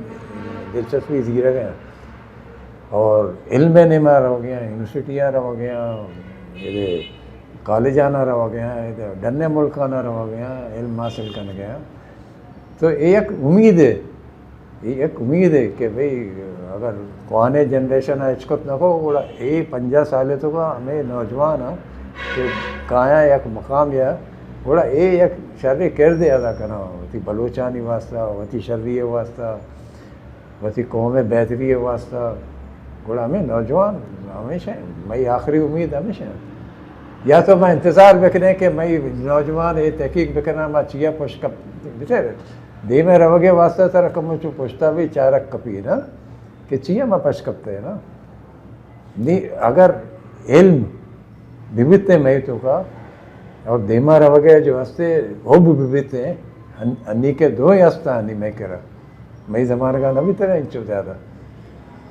دلچسپی زیرگ ءَ ایں اور علم ءِ نیما روگ ءَ ایں، یونیورسٹیاں روگ ءَ ایں، اے کالجانا روگ ءَ ایں، اے ڈن ءِ ملکانا روگ ءَ ایں، علم حاصل کنگ ءَ ایں۔ تو اے یک امید ایں۔ اے یک امید ایں کہ بھئی اگر کوہنیں جنریشن ءَ ہچ کت نہ کو، گڑا اے پنجاہ سال ءِ توکا ہمے نوجوان ءَ کہ کایاں یک مقام یا، گڑا اے یک شریں کردے ادا کناں وتی بلوچانی واسطہ، وتی شری ءِ واسطہ، وتی قوم ءِ بہتری ءِ واسطہ۔ گڑا ہمے نوجوان ہمیش ایں، مئی آخری امید ہمیش ایں۔ یا تو ما انتظار بکنیں کہ مئی نوجوان اے تحقیق بکناں، ما چیا پشت کپ-، بچار دیم ءَ روگ ءِ واسطہ ترا کمو چو پشتا بھی چارگ کپی نا کہ چیا ما پش کپتے نا۔ نی اگر علم ببیتے مئے توکا اور دیما روگ ءِ جو ہستے حب ببیتے، ان-، انی کہ دوئیں ہستاں انی مئے کرا۔ مئے زمانگا نہ بیتگ انچو زیادہ۔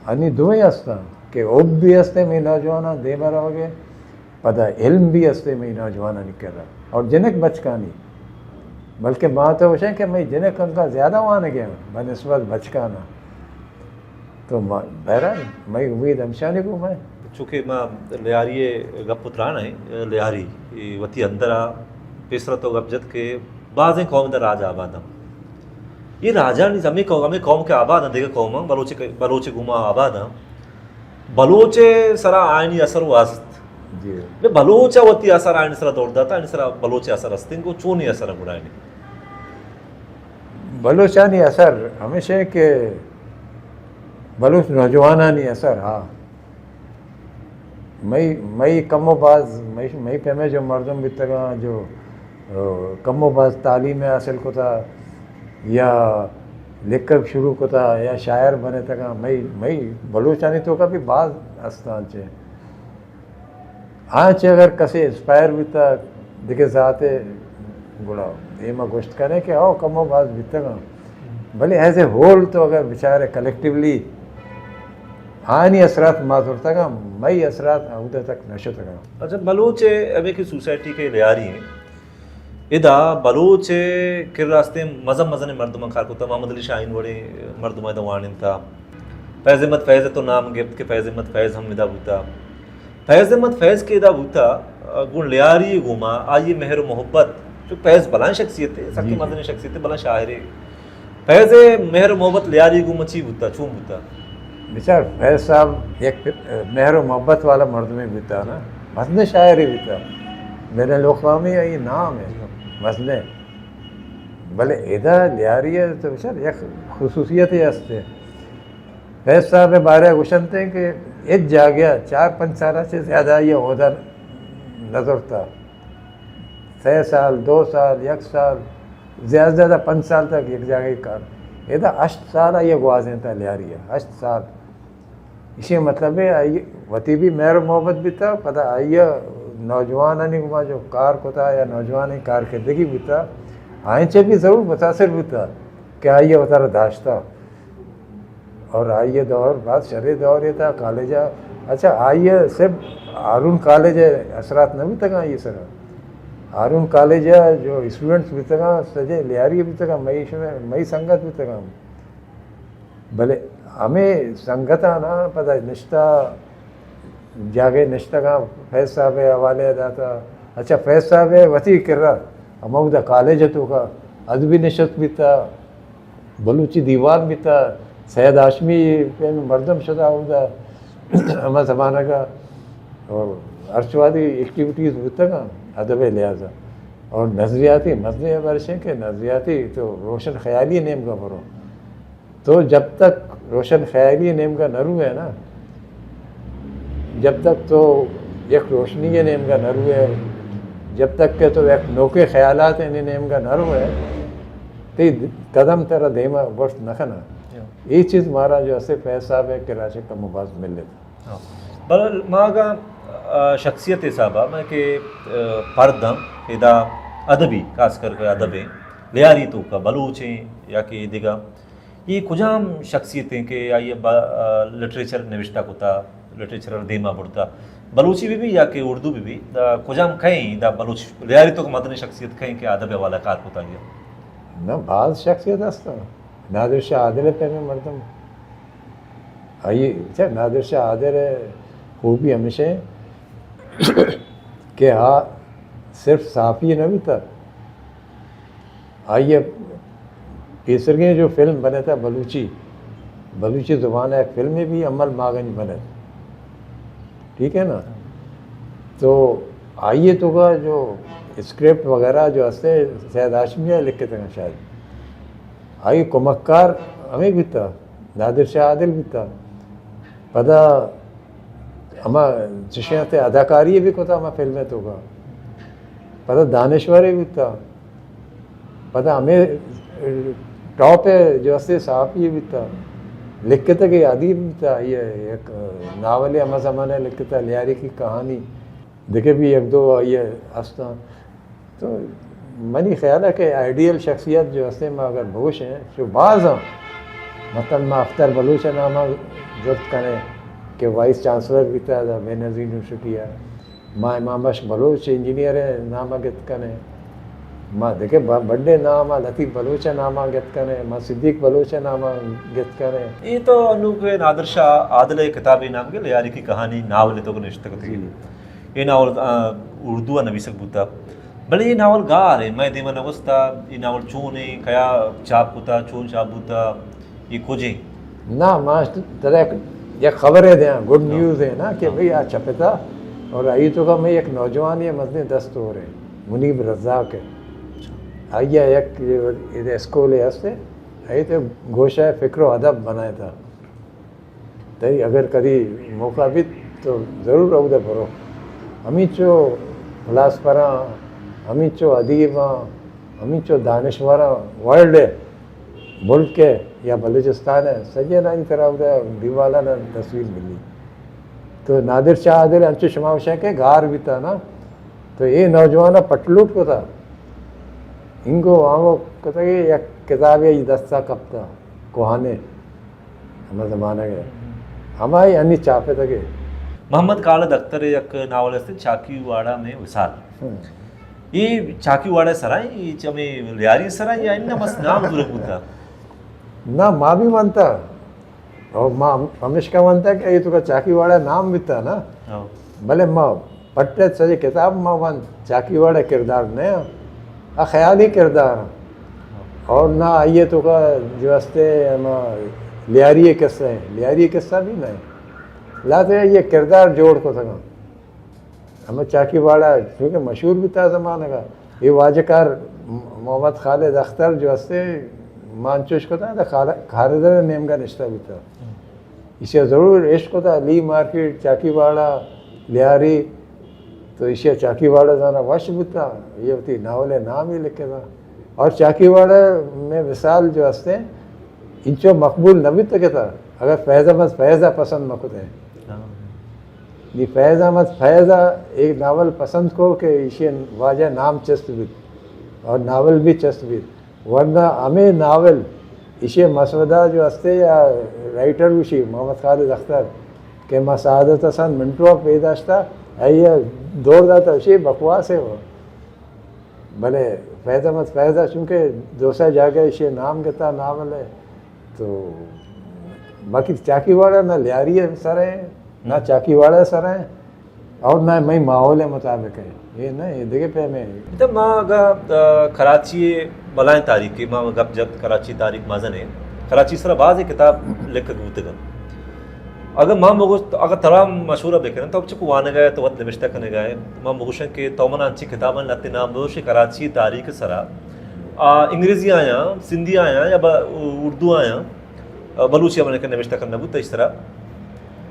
انی دوئیں ہستاں کہ حب بھی ہستے مئے نوجواناں دیما روگ ءِ، پدا علم بھی ہستے مئے نوجوانانی کرا اور جنک بچکانی، بلکہ ما تو گوشیں کہ مئے جنک انکا زیادہ وانگے ہیں بہ نسبت بچکانا۔ تو ما، بہرحال، مئے امید ہمشانی گوما ایں۔ چونکہ ما لیاری ءِ گپ ءُ تران ایں، لیاری، اے وتی اندرا پیسرا تو گپ جت کہ بازیں قوم دا راج آباد ایں۔ اے راجانی ہمے قوم، ہمے قوم کہ آباد ایں، دگہ قوم ایں، بلوچ، بلوچ گوما آباد ایں۔ بلوچ ءِ سرا آیانی اثر و است۔ جی۔ بلے بلوچ ءَ وتی اثر آیانی سرا دور داتا، آیانی سرا بلوچ ءِ اثر استیں، گو چونیں اثر گڑا آیانی؟ بلوچانی اثر ہمیش انت کہ بلوچ نوجوانانی اثر، ہاں، مئی، مئی کم و باز، مئی، مئی پیمیں جو مردم بیتگاں، جو، آ، کم و باز تعلیم حاصل کتا یا لکھگ شروع کتا یا شاعر بنتگاں، مئی، مئی بلوچانی توکا بھی باز استاں چہ۔ آ چہ اگر کسے انسپائر بیتا دگہ ذاتے، گڑا اے ما گوشت کنیں کہ او کم و باز بیتگاں، بلے ایز اے ہول تو اگر بچارے کلیکٹیولی آنی اثرات ما زرتگاں، مئی اثرات اودا تک نہ شتگاں۔ اچھا، بلوچ ء ہمے کہ سوسائٹی کہ لیاری ہیں، ادا بلوچ ء کر راستیں مزن مزنیں مردماں کار کتا، محمد علی شاہین وڑیں مردماں ادا وانینتا۔ فیض احمد فیض ء تو نام گپت کہ فیض احمد فیض ہم ادا بوتا۔ فیض احمد فیض کہ ادا بوتا، گوں لیاری گوما آئی مہر و محبت، چو فیض بلائیں شخصیت ہے، سکی جی۔ مزنیں شخصیت ہے، بلائیں شاعر ہے۔ فیض ء مہر و محبت لیاری گوما چی بوتا، چون بوتا؟ بچار، فیض صاحب یک مہر و محبت والا مردمے بوتا نا، مزنیں شاعرے بوتا، بین الاقوامی آئی نام ہے، مزنیں۔ بلے ادا لیاری ہے تو بچار یک خصوصیت ہستے۔ فیض صاحب بارے گوشنتے کہ ایک جاگہ چار پنچ سالہ سے زیادہ یہ عہدہ نظر تھا۔ سہ سال، دو سال، یک سال، زیادہ زیادہ پنچ سال تک یک جاگہ کار۔ ادا ہشت سال آئی گوازینتا لیاری ء، ہشت سال۔ اسی مطلب ہے، آئی وتی بھی مہر و محبت بیتا، پدا آئی نوجوانانی گوما جو کار کتا یا نوجوان کارکردگی بیتا، آئیں چہ بھی ضرور متاثر بیتا کہ آئی وتارا داشتا۔ اور آئی دور بعد شرے دور یہ تھا کالج ء۔ اچھا، آئی صرف ہارون کالج ء اثرات نہ بیتگاں آئی سرا۔ ہارون کالج ء جو اسٹوڈنٹس بیتگاں، سجے لیاری بیتگاں، مئی شمے، مئی سنگت بیتگاں۔ بلے ہمے سنگتاں نا پدا نشتہ، جاگے نشتگاں، فیض صاحب ء حوالے داتا۔ اچھا، فیض صاحب ء وتی کرا ہمودا کالج ء توکا ادبی نشست بیتا، بلوچی دیوان بیتا، سید ہاشمی پیم مردم شتا اودا ہما زمانگا، اور ہرچ وہدی ایکٹیویٹیز بوتگاں ادب ء لحاظا۔ اور نظریاتی مزنیں برشیں کہ نظریاتی تو روشن خیالی نیمگا برو۔ تو جب تک روشن خیالی نیمگا نہ روئے نا، جب تک تو یک روشنی نیمگا نہ روئے، جب تک کہ تو یک نوکے خیالات نیمگا نہ روئے، تی قدم ترا دیما برت نہ کنا۔ اے چیز مارا جو اسے فیض صاحب ء کرا چہ کم و باز ملت۔ ہاں۔ بہرحال ما اگاں، آ، شخصیت حسابا میں کہ، آ، پرداں ادا ادبی، خاص کر کے ادبیں، لیاری توکا بلوچیں یا کہ دگہ، یہ کجام شخصیت ہیں کہ آئی با-، آ، لٹریچر نوشتہ کتا، لٹریچر دیما برتا، بلوچی بھی بھی یا کہ اردو بھی بھی، دا کجام کہیں دا بلوچ لیاری توکا مزنیں شخصیت کہیں کہ ادب حوالہ کار کتا گیا؟ نہ، باز شخصیت ہستا۔ نادر شاہ عادل ء پیمیں مردم۔ آئی، چہ نادر شاہ عادل ء خوبی ہمیش انت کہ آ صرف صحافی نہ بیتا، آئی ء پیسرگیں جو فلم بنتا بلوچی، بلوچی زبان ء یک فلمے بھی امل ماگنج بنت۔ ٹھیک ہے نا؟ تو آئی ء توکا جو اسکرپٹ وغیرہ جو ہستے سید ہاشمی ء لکھتگاں شاید۔ آئی کمکار ہمے بیتا، نادر شاہ عادل بیتا۔ پدا ہما چشیں ہستے اداکاری بھی کتا ہما فلم ء توکا۔ پدا دانشورے بیتا۔ پدا ہمے ٹاپ ء جو ہستے صحافی بیتا، لکھتگے ادیب بیتا، آئی ء یک ناولے ہما زمانہ ء لکھتا، لیاری کی کہانی، دگہ بھی یک دو آئی ء ہستاں۔ تو منی خیال ہے کہ آئیڈیل شخصیت جو ہستے ما اگر بگوشیں، جو باز ہیں، مثلاً ما اختر بلوچ ء نام ء زرت کنیں کہ وائس چانسلر بیتا دا بینظیر یونیورسٹی ء۔ ما امام بخش بلوچ انجینئر ء نام ء گت کنیں۔ ما دگہ ب-، بڈے نام ء لطیف بلوچ ء نام ء گت کنیں۔ ما صدیق بلوچ ء نام ء گت کنیں۔ اے تو انوکہ نادر شاہ عادل ء کتابے نام کہ لیاری کی کہانی ناول ء تو نوشتہ کتگی۔ جی۔ اے ناول، آ، اردو ء نویسگ بوتا۔ بلے اے ناول گار ایں، مئے دیم ء نہ گوستا، اے ناول چون ایں، کیا چاپ کتا، چون چاپ بوتا، اے کج ایں؟ نہ، ما ترا یک، یک خبرے دیاں، گڈ ہاں۔ نیوز ایں نا کہ ہاں۔ بھئی آ چھپتا اور آئی توکا مئے یک نوجوانے مزنیں دست ہور ایں، منیب رزاق ایں۔ آئی ء یک اسکولے ہستے، اے تو گوشہ فکر و ادب بنائے تا۔ تئی اگر کدی موقع بیت تو ضرور اود ء برو۔ ہمینچو فلاسفراں، ہمینچو ادیباں، ہمینچو دانشوراں، ورلڈ ء، ملک ء یا بلوچستان ء سجینانی ترا اود ء دیوالان ء تصویر ملی۔ تو نادر شاہ عادل انچو شما وشیں کہ گار بیتا نا، تو اے نوجوان ء پٹلوٹ کتا، انگو آمو کتگے یک کتابے ای دستا کپتا، کوہانے۔ ہمے زمانگ ء۔ ہمائی انی چاپتگ ء۔ محمد خالد اختر ء یک ناول است چاکی واڑہ میں وصال۔ ہم۔ اے چاکی واڑہ سرا ایں، اے چمے لیاری سرا ایں یا اناں بس نام زورگ بوتا؟ نہ، ما بھی منتا۔ اور ما ہمیشکا منتا کہ اے تو کا چاکی واڑہ نام بیتا نا۔ ہاں۔ بلے ما پٹت سجے کتاب ما وان چاکی واڑہ کردار نہ آ خیالی کردار۔ اور نہ آئیے تو کا جو استے ہما لیاری قصہ ہے، لیاری قصہ بھی نہیں۔ لاتے یہ کردار جوڑ کو تھا۔ ہمیں چاکی واڑہ چونکہ مشہور بھی تھا زمانہ کا، یہ واجہ کار محمد خالد اختر جو استے مانچوش کو تھا، خالد نیمگا نشتہ بھی تھا۔ ایشی ء ضرور عشق کتا، لی مارکیٹ، چاکی واڑہ، لیاری، تو ایشی ء چاکی واڑہ زانا وش بوتا، یہ وتی ناول ء نام ہی لکھے تھا۔ اور چاکی واڑہ میں مثال جو ہستے، انچو مقبول نہ بیت کتا، اگر فیض احمد فیض ء پسند مہ کتے۔ ہاں۔ نی فیض احمد فیض ء ایک ناول پسند کو کہ ایشی واجہ نام چست بیت اور ناول بھی چست بیت۔ ورنہ ہمے ناول، ایشی مسودہ جو ہستے یا رائٹر گوشی محمد خالد اختر کہ ما سعادت حسن منٹو ء پیداشتا، آئی ء دور داتا، ایشی بکواس ہے وہ۔ بلے فیض احمد فیض ء چونکہ دو سہ جاگہ ایشی نام گتا ناول ہے، تو باقی چاکی واڑہ نہ لیاری سر ہے، نہ چاکی واڑہ سر ہے۔ اور نہ مئی ماحول مطابق ہے، یہ نہ، یہ دیگه پیمے۔ تو ما اگا، آ، کراچی بلائیں تاریخ، ما گپ جت کراچی تاریخ مزن ہے، کراچی سرا باز کتاب لکھگ بوتگن۔ اگر ما مگوشت، اگر ترا مشورہ بکنن، تو چکو وانگا ہے، تو وت نوشتہ کنگا ہے، ما مگوشن کہ تو من انچی کتاباں لتے نام بوش کراچی تاریخ سرا، آ، انگریزی آیاں، سندھی آیاں یا با-، اردو آیاں، آ، بلوچی من کہ نوشتہ کرنا بوت اس طرح۔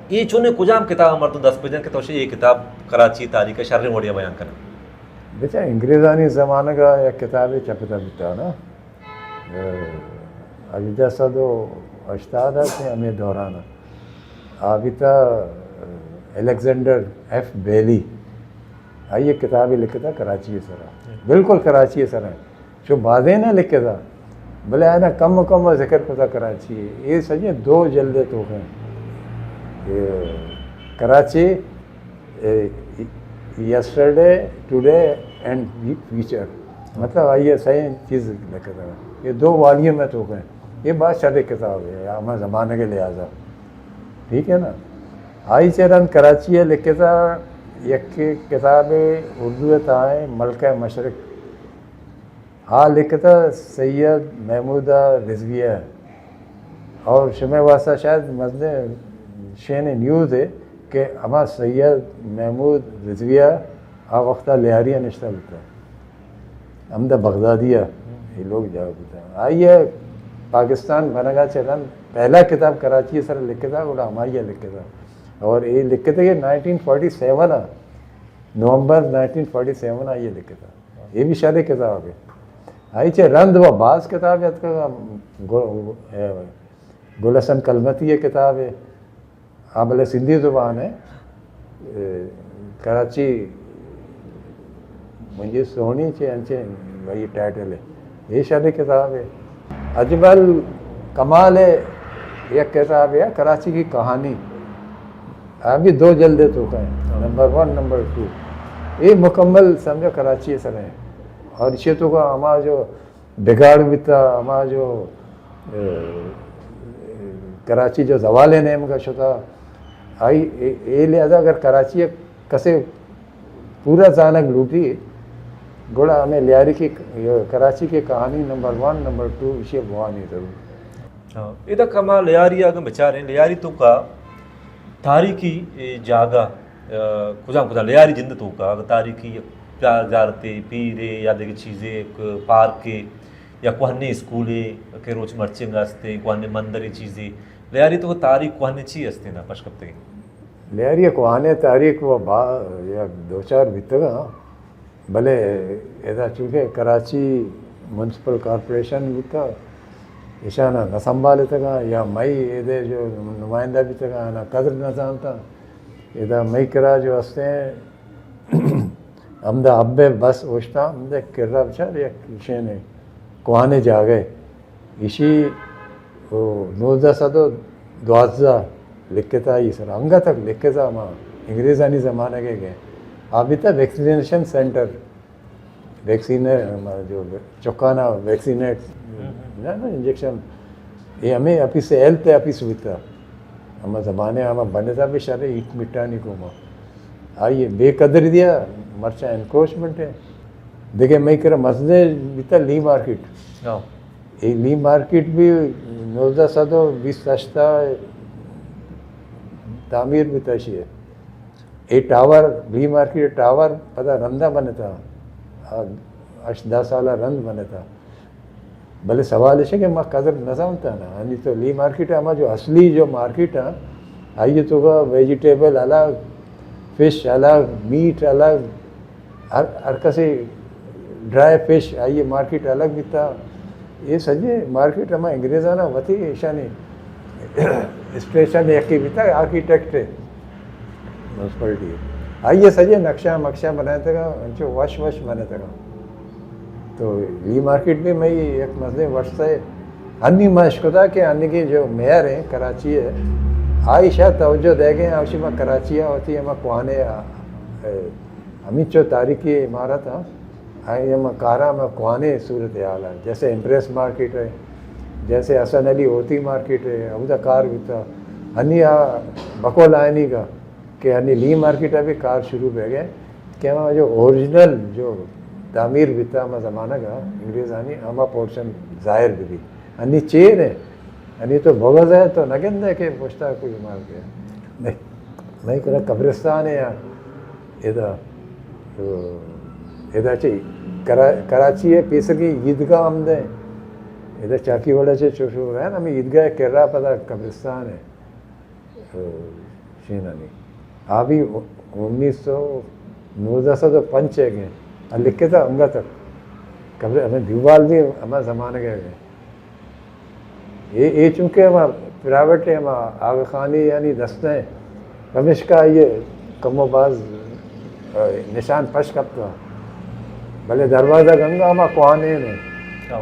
اے چونیں کجام کتاب مردم دست بجن کہ تو شے اے کتاب کراچی تاریخ شریں وڑیا بیان کنن؟ بچا انگریزانی زمانگ ء یک کتابے چپتا بیتا نا، ہژدہ سد و ہشتاد ء سے ہمے دوران ء۔ آ بیتا الیگزینڈر ایف بیلی، آئی یک کتابے لکھتا کراچی ء سرا، بالکل کراچی ء سرا۔ چو بازیں نہ لکھتا، بلے آنا کم کم ذکر کتا کراچی۔ یہ سجے دو جلد توکیں۔ یہ کراچی، اے، یسٹرڈے، ٹوڈے اینڈ فیوچر۔ مطلب آئی سائیں چیز لکھتا۔ یہ دو والیوم توکیں۔ یہ بات شر کتاب ہے، ہمیں زمانے کے لحاظ۔ ٹھیک ہے نا؟ آئی چہ رند کراچی ء لکھتا یک کتاب اردو ء تھا ہے، ملکہ مشرق۔ آ لکھتا سید محمود رضویہ اور شمے واسطہ شاید مزن شین نیوز ہے کہ ہما سید محمود رضویہ آ وقتا لیاری ء نشتہ بوتا۔ ہمدا بغدادی ء یہ لوگ جاگہ بوتا۔ آئی ء پاکستان بنگا چہ رند پہلا کتاب کراچی ء سر لکھتا، گڑا ہمائی ء لکھتا۔ اور یہ لکھتے کہ نائنٹین فورٹی سیون ء، نومبر نائنٹین فورٹی سیون ء یہ لکھتا۔ یہ بھی شریں کتاب ہے۔ آئی چہ رند و باز کتاب اتکا، گل-، گل حسن کلمتی ء کتاب ہے۔ ہاں، بلے سندھی زبان ہے۔ اے، کراچی منجی سوہنی چے انچے بھائی ٹائٹل ہے۔ یہ شریں کتاب ہے۔ اجمل کمال ہے، یک کتاب ہے، کراچی کی کہانی۔ ابھی دو جلدے توکا ہیں، نمبر ون، نمبر ٹو۔ یہ مکمل سمجھو کراچی سر ہیں۔ اور اسے توکا ہما جو بگاڑ بیتا، ہما جو، اے، کراچی جو زوال نیمگا شتا، آئی، اے، اے لحاظا اگر کراچی کسے پورا زانگ لوٹی، گڑا ہمیں لیاری کی، کراچی کی کہانی نمبر ون، نمبر ٹو، اسے بوانی ضرور۔ ہاں، ادا کما لیاری اگر بچاریں، لیاری توکا تاریخی، اے، جاگہ، اے، کجام کجام لیاری جند توکا اگر تاریخی زیارتے، پیرے یا دیگہ چیزے، ایک پارکے، یا کوہنیں اسکولے کہ روچ مرچی انگا استیں، کوہنیں مندرے چیزے، لیاری تو تاریخ کوہنیں چی استیں نا پش کپتگیں؟ لیاری کوہنیں تاریخ و با-، یک دو چار بیتگاں، بلے ادا چونکہ کراچی میونسپل کارپوریشن بوتا، ایشانا نہ سنبھالتگاں، یا مئی ایدے جو نمائندہ بیتگاں، آنا قدر نہ زانتاں۔ ادا مئی کرا جو استیں، ہمدا حبے بس اوشتاں، ہمدے کرا بچار یک شینے کوہنیں جاگہے۔ ایشی او نوزدہ سد و دوازدہ لکھتا، ای سر انگا تک لکھتا، ما انگریزانی زمانگے گئے۔ آ بیتا ویکسینیشن سینٹر، ویکسین، جو چکانا ویکسینیٹ، نا، نا، انجیکشن، یہ ہمیں آفیس، ہیلتھ آفیس بیتا۔ ہما زمانے ہما بنتا بھی شر اینٹ مٹانی گوما۔ آئیے بے قدری دیا، مرچا انکروچمنٹ ہے۔ دیکھے میں کرا مسجد بیتا لی مارکیٹ۔ ہاں۔ اے لی مارکیٹ بھی نوزدہ سد و بیست ہشتا تعمیر بیتا شی ہے۔ اے ٹاور، لی مارکیٹ ٹاور پدا رندا بنتا، آ، ہشت دہ سالا رند بنتا۔ بلے سوال اش کہ ما قدر نہ زانتا نا، یعنی تو لی مارکیٹ ہما جو اصلی جو مارکیٹ ہے، آئیے تو کا ویجیٹیبل الگ، فش الگ، میٹ الگ، ہر، ہر کسے ڈرائی فش، آئیے مارکیٹ الگ بیتا۔ یہ سجے مارکیٹ ہما انگریزانا وتی ایشانی اسپیشل یکی بیتا، آرکیٹیکٹ ہے، میونسپلٹی ہے۔ آئیے سجے نقشہ مقشہ بنائے تگا، انچو وش وش بنائے تگا۔ تو لی مارکیٹ بھی میں یک مزے وش سے، ہنی ما اشکتا کہ ہنی کی جو میئر ہے کراچی ہے، آئی شاید توجہ دے گئے، آشی ما کراچی ہے ہوتی ہے، ما کوانے، اے، ہمینچو تاریخی عمارت ہاں، آئی ہم کاراں ہم کوہنیں صورتحال ہے، جیسے امپریس مارکیٹ ہے، جیسے حسن علی ہوتی مارکیٹ ہے، اودا کار بیتا۔ ہنی آ بقول آئینی کا کہ ہنی لی مارکیٹ ابھی کار شروع بہ گئے کہ ہما جو اوریجنل جو تعمیر بیتا ہما زمانہ کا انگریزانی ہما پورشن ظاہر بھی۔ ہنی چیر ہے، ہنی تو بغض ہے تو نہ گندے کہ پشتا کوئی مار گیا۔ نہیں، نہیں کرا قبرستان ہے یا ادا، ادا چی کرا-، کراچی ہے، پیسر کی عیدگاہ ہم دے۔ ادا چاکی وڑا چے چوشو رہے نا، ہمیں عیدگاہ کرا پدا قبرستان ہے۔ شینانی۔ آ بھی انیس سو، نوزدہ سو پنچ ہے گئے۔ آ لکھے تھا انگا تک۔ قبر-، ہمیں دیوال بھی ہمارا زمانہ گئے گئے۔ اے، اے چونکہ ہما پرائیویٹ ہے، ہما آغا خانی یعنی دستہ ہیں، پمیشکا یہ کم و باز، آ، نشان پش کپتا۔ بلے دروازہ گنگا ہما کوہنیں نے۔ ہاں۔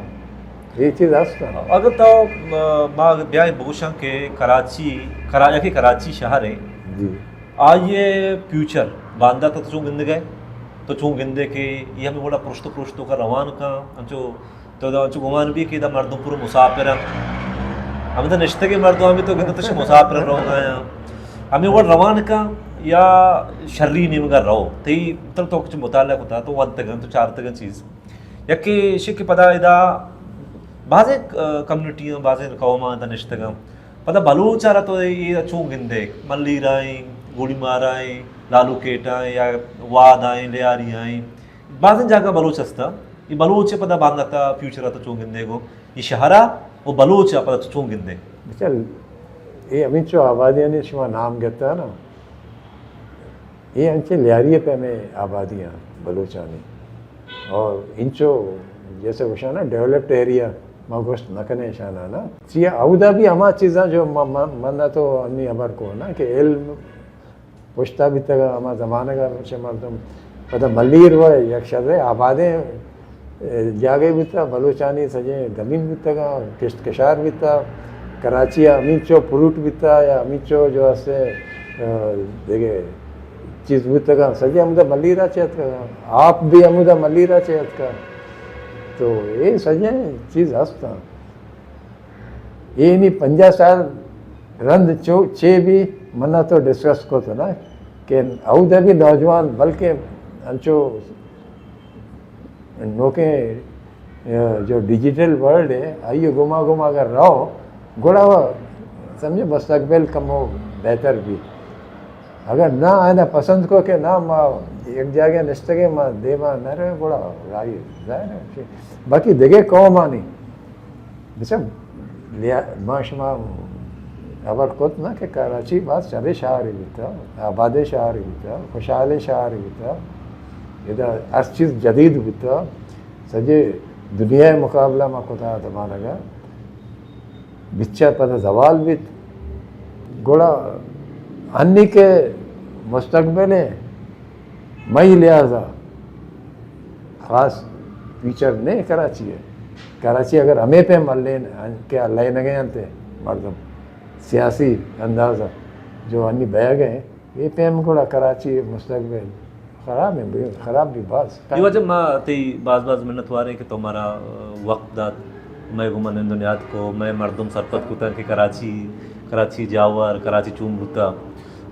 یہ چیز ہست ہے۔ اگر تو، آ، ما بیائیں بگوشاں کہ کراچی، کرا-، یکے کراچی شہر ہے۔ جی۔ آئیے فیوچر باندا تو چون گندگے؟ تو چون گندے کہ یہ ہمیں بڑا پرشت پرشتوں کا روان کا، انچو تو دا انچو گمان بی کہ دا مردم پورا مسافر ہیں۔ ہمیں دا نشتگیں مردم ہمیں تو گندے تو مسافر رو گئے ہیں۔ ہمیں وہ روان کا یا شری نیمگا رو۔ تئی تر تو کچھ مطالعہ کتا تو ونتگن تو چارتگن چیز۔ یکی شی کہ پدا ادا بازیں، آ، کمیونٹی ہیں، بازیں قوم ہیں دا نشتگاں۔ پدا بلوچ آرا تو اے چون گندے؟ ملیر آئیں، گوڑی مار آئیں، لالو کیٹ آئیں یا واد آئیں، لیاری آئیں۔ بازیں جاگہ بلوچ ہستا۔ یہ بلوچ پدا بانداتا فیوچر تو چون گندے گو؟ یہ شہرا و بلوچ پدا تو چون گندے؟ بچل، یہ ہمیں چو آبادیانی شما نام گتا نا، یہ انچے لیاری پہ ہمیں آبادیاں بلوچانی۔ اور انچو جیسے گوشانا ڈیولپڈ ایریا، ما گوشت نہ کنے شانا نا۔ چیا اودا بھی ہما چیزاں جو م-، م-، من تو انی خبر کو نا کہ علم پشتا بیتگا، ہما زمانگا چہ مردم پدا ملیر و یک شرے آبادیں، اے، جاگہے بوتا، بلوچانی سجیں زمین بوتگا، کشت کشار بوتا، کراچی ہمینچو پروٹ بوتا یا ہمینچو جو اسے، اے، دیگہ چیز بوتگا، سجیں ہمودا ملیرا چہ اتکا، آپ بھی ہمودا ملیرا چہ اتکا۔ تو اے سجیں چیز ہستاں۔ اے نی پنجاہ سال رند چو، چے بھی منا تو ڈسکس کو تو نا کہ اودا بھی نوجوان بلکہ انچو نوکیں، اے، جو ڈیجیٹل ورلڈ ہے، آئیے گما گما اگر رہو، گڑا وہ سمجھے مستقبل کمو بہتر بھی۔ اگر نہ آئینا پسند کو کہ نہ ما یک جاگہ نشتگیں، ما دیما نہ رویں، گڑا راہی ظاہر ہے کہ باقی دگہ قومانی بچا لیا-، ما شما خبر کت نا کہ کراچی باز شریں شہرے بوتا، آبادیں شہرے بوتا، خوشحالیں شہرے بوتا، ادا ہر چیز جدید بوتا، سجے دنیا مقابلہ ما کتا زمانگا۔ بچار پدا زوال بیت، گڑا انی کہ مستقبل ء مئی لحاظا خاص فیوچر نہ کراچی ء۔ کراچی اگر ہمے پیم ہلین کہ ہلینگے انت مردم سیاسی انداز ء جو انی بیگ ء، اے پیم گڑا کراچی مستقبل خراب ہیں، خراب بھی باز۔ اے واجہ ما تئی باز باز منت واریں کہ تو مارا، آ، وقت دات، مئے گوما نند و نیاد کو، مئے مردم سرپد کتن کہ کراچی، کراچی جاور، کراچی چون بوتا۔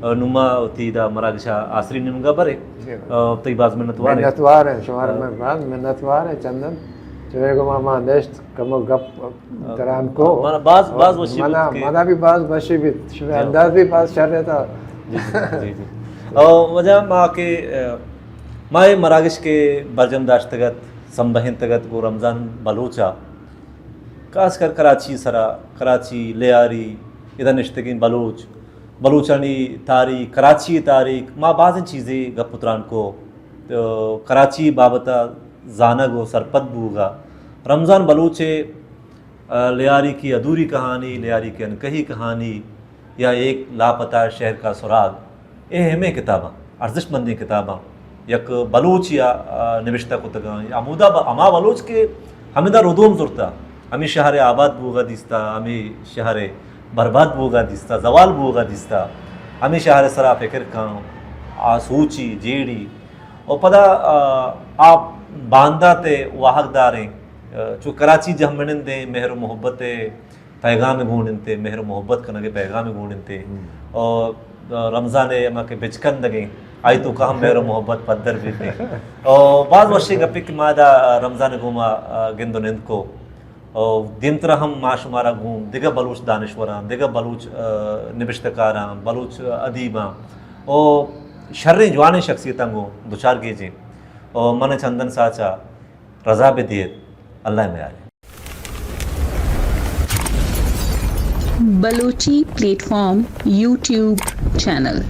آ، نوں ما وتی دا مراگشا آسری نیمگا برے۔ جی۔ آ، تئی باز منت واریں۔ منت واریں، شمارا آ۔ من باز منت واریں چندن۔ چوے گوما ما نشت کمو گپ تران کو۔ منا باز، باز وشی منا، بیت کہ منا بھی باز وشی بیت۔ شمے جی۔ انداز بھی باز شر رہتا۔ جی، جی، جی، جی۔ او واجہ ما کہ، آ، ما اے مراگش کہ برجم داشتگت، سمبہینتگت گوں رمضان بلوچا، خاص کر کراچی سرا، کراچی، لیاری، ادا نشتگیں بلوچ، بلوچانی تاریخ، کراچی تاریخ، ما بازیں چیزے گپ و تران کو، تو کراچی بابتا زانگ و سرپد بوگا رمضان بلوچ ء، آ، لیاری کی ادھوری کہانی، لیاری کی انکہی کہانی یا ایک لاپتہ شہر کا سراغ، اے ہمیں کتاباں، ارزشت مندیں کتاباں، یک بلوچ یا، آ، نبشتہ کتگاں، یا ہمودا ب-، ہما بلوچ کہ ہمدا ردوم زرتا، ہمیں شہر آباد بوگا دیستا، ہمیں شہر برباد بوگا دیستا، زوال بوگا دیستا، ہمیں شہر سرا فکر کاں، آ سوچی، جیڑی، و پدا، آ، آ باندا تے واہگ داریں، آ، چو کراچی جہمنندیں مہر و محبت ء پیغام گون انت، مہر و محبت کنگ ء پیغام گون انت۔ ہم۔ و رمضان ء ہما کہ بچکندگیں، آئی توکا ہم مہر و محبت پدر بیت۔ و باز وشیں گپے کہ ما دا رمضان ء گوما، آ، گند و نند کو۔ و دیمترا ہم ما شمارا گوں دگہ بلوچ دانشوراں، دگہ بلوچ، آ، نبشتہ کاراں، بلوچ ادیباں و شریں جوانیں شخصیتاں گوں دچار گیجیں۔ و من چندن ساچا رضا بدیت، اللہ ء میارے۔ Balochi plate form YouTube channel.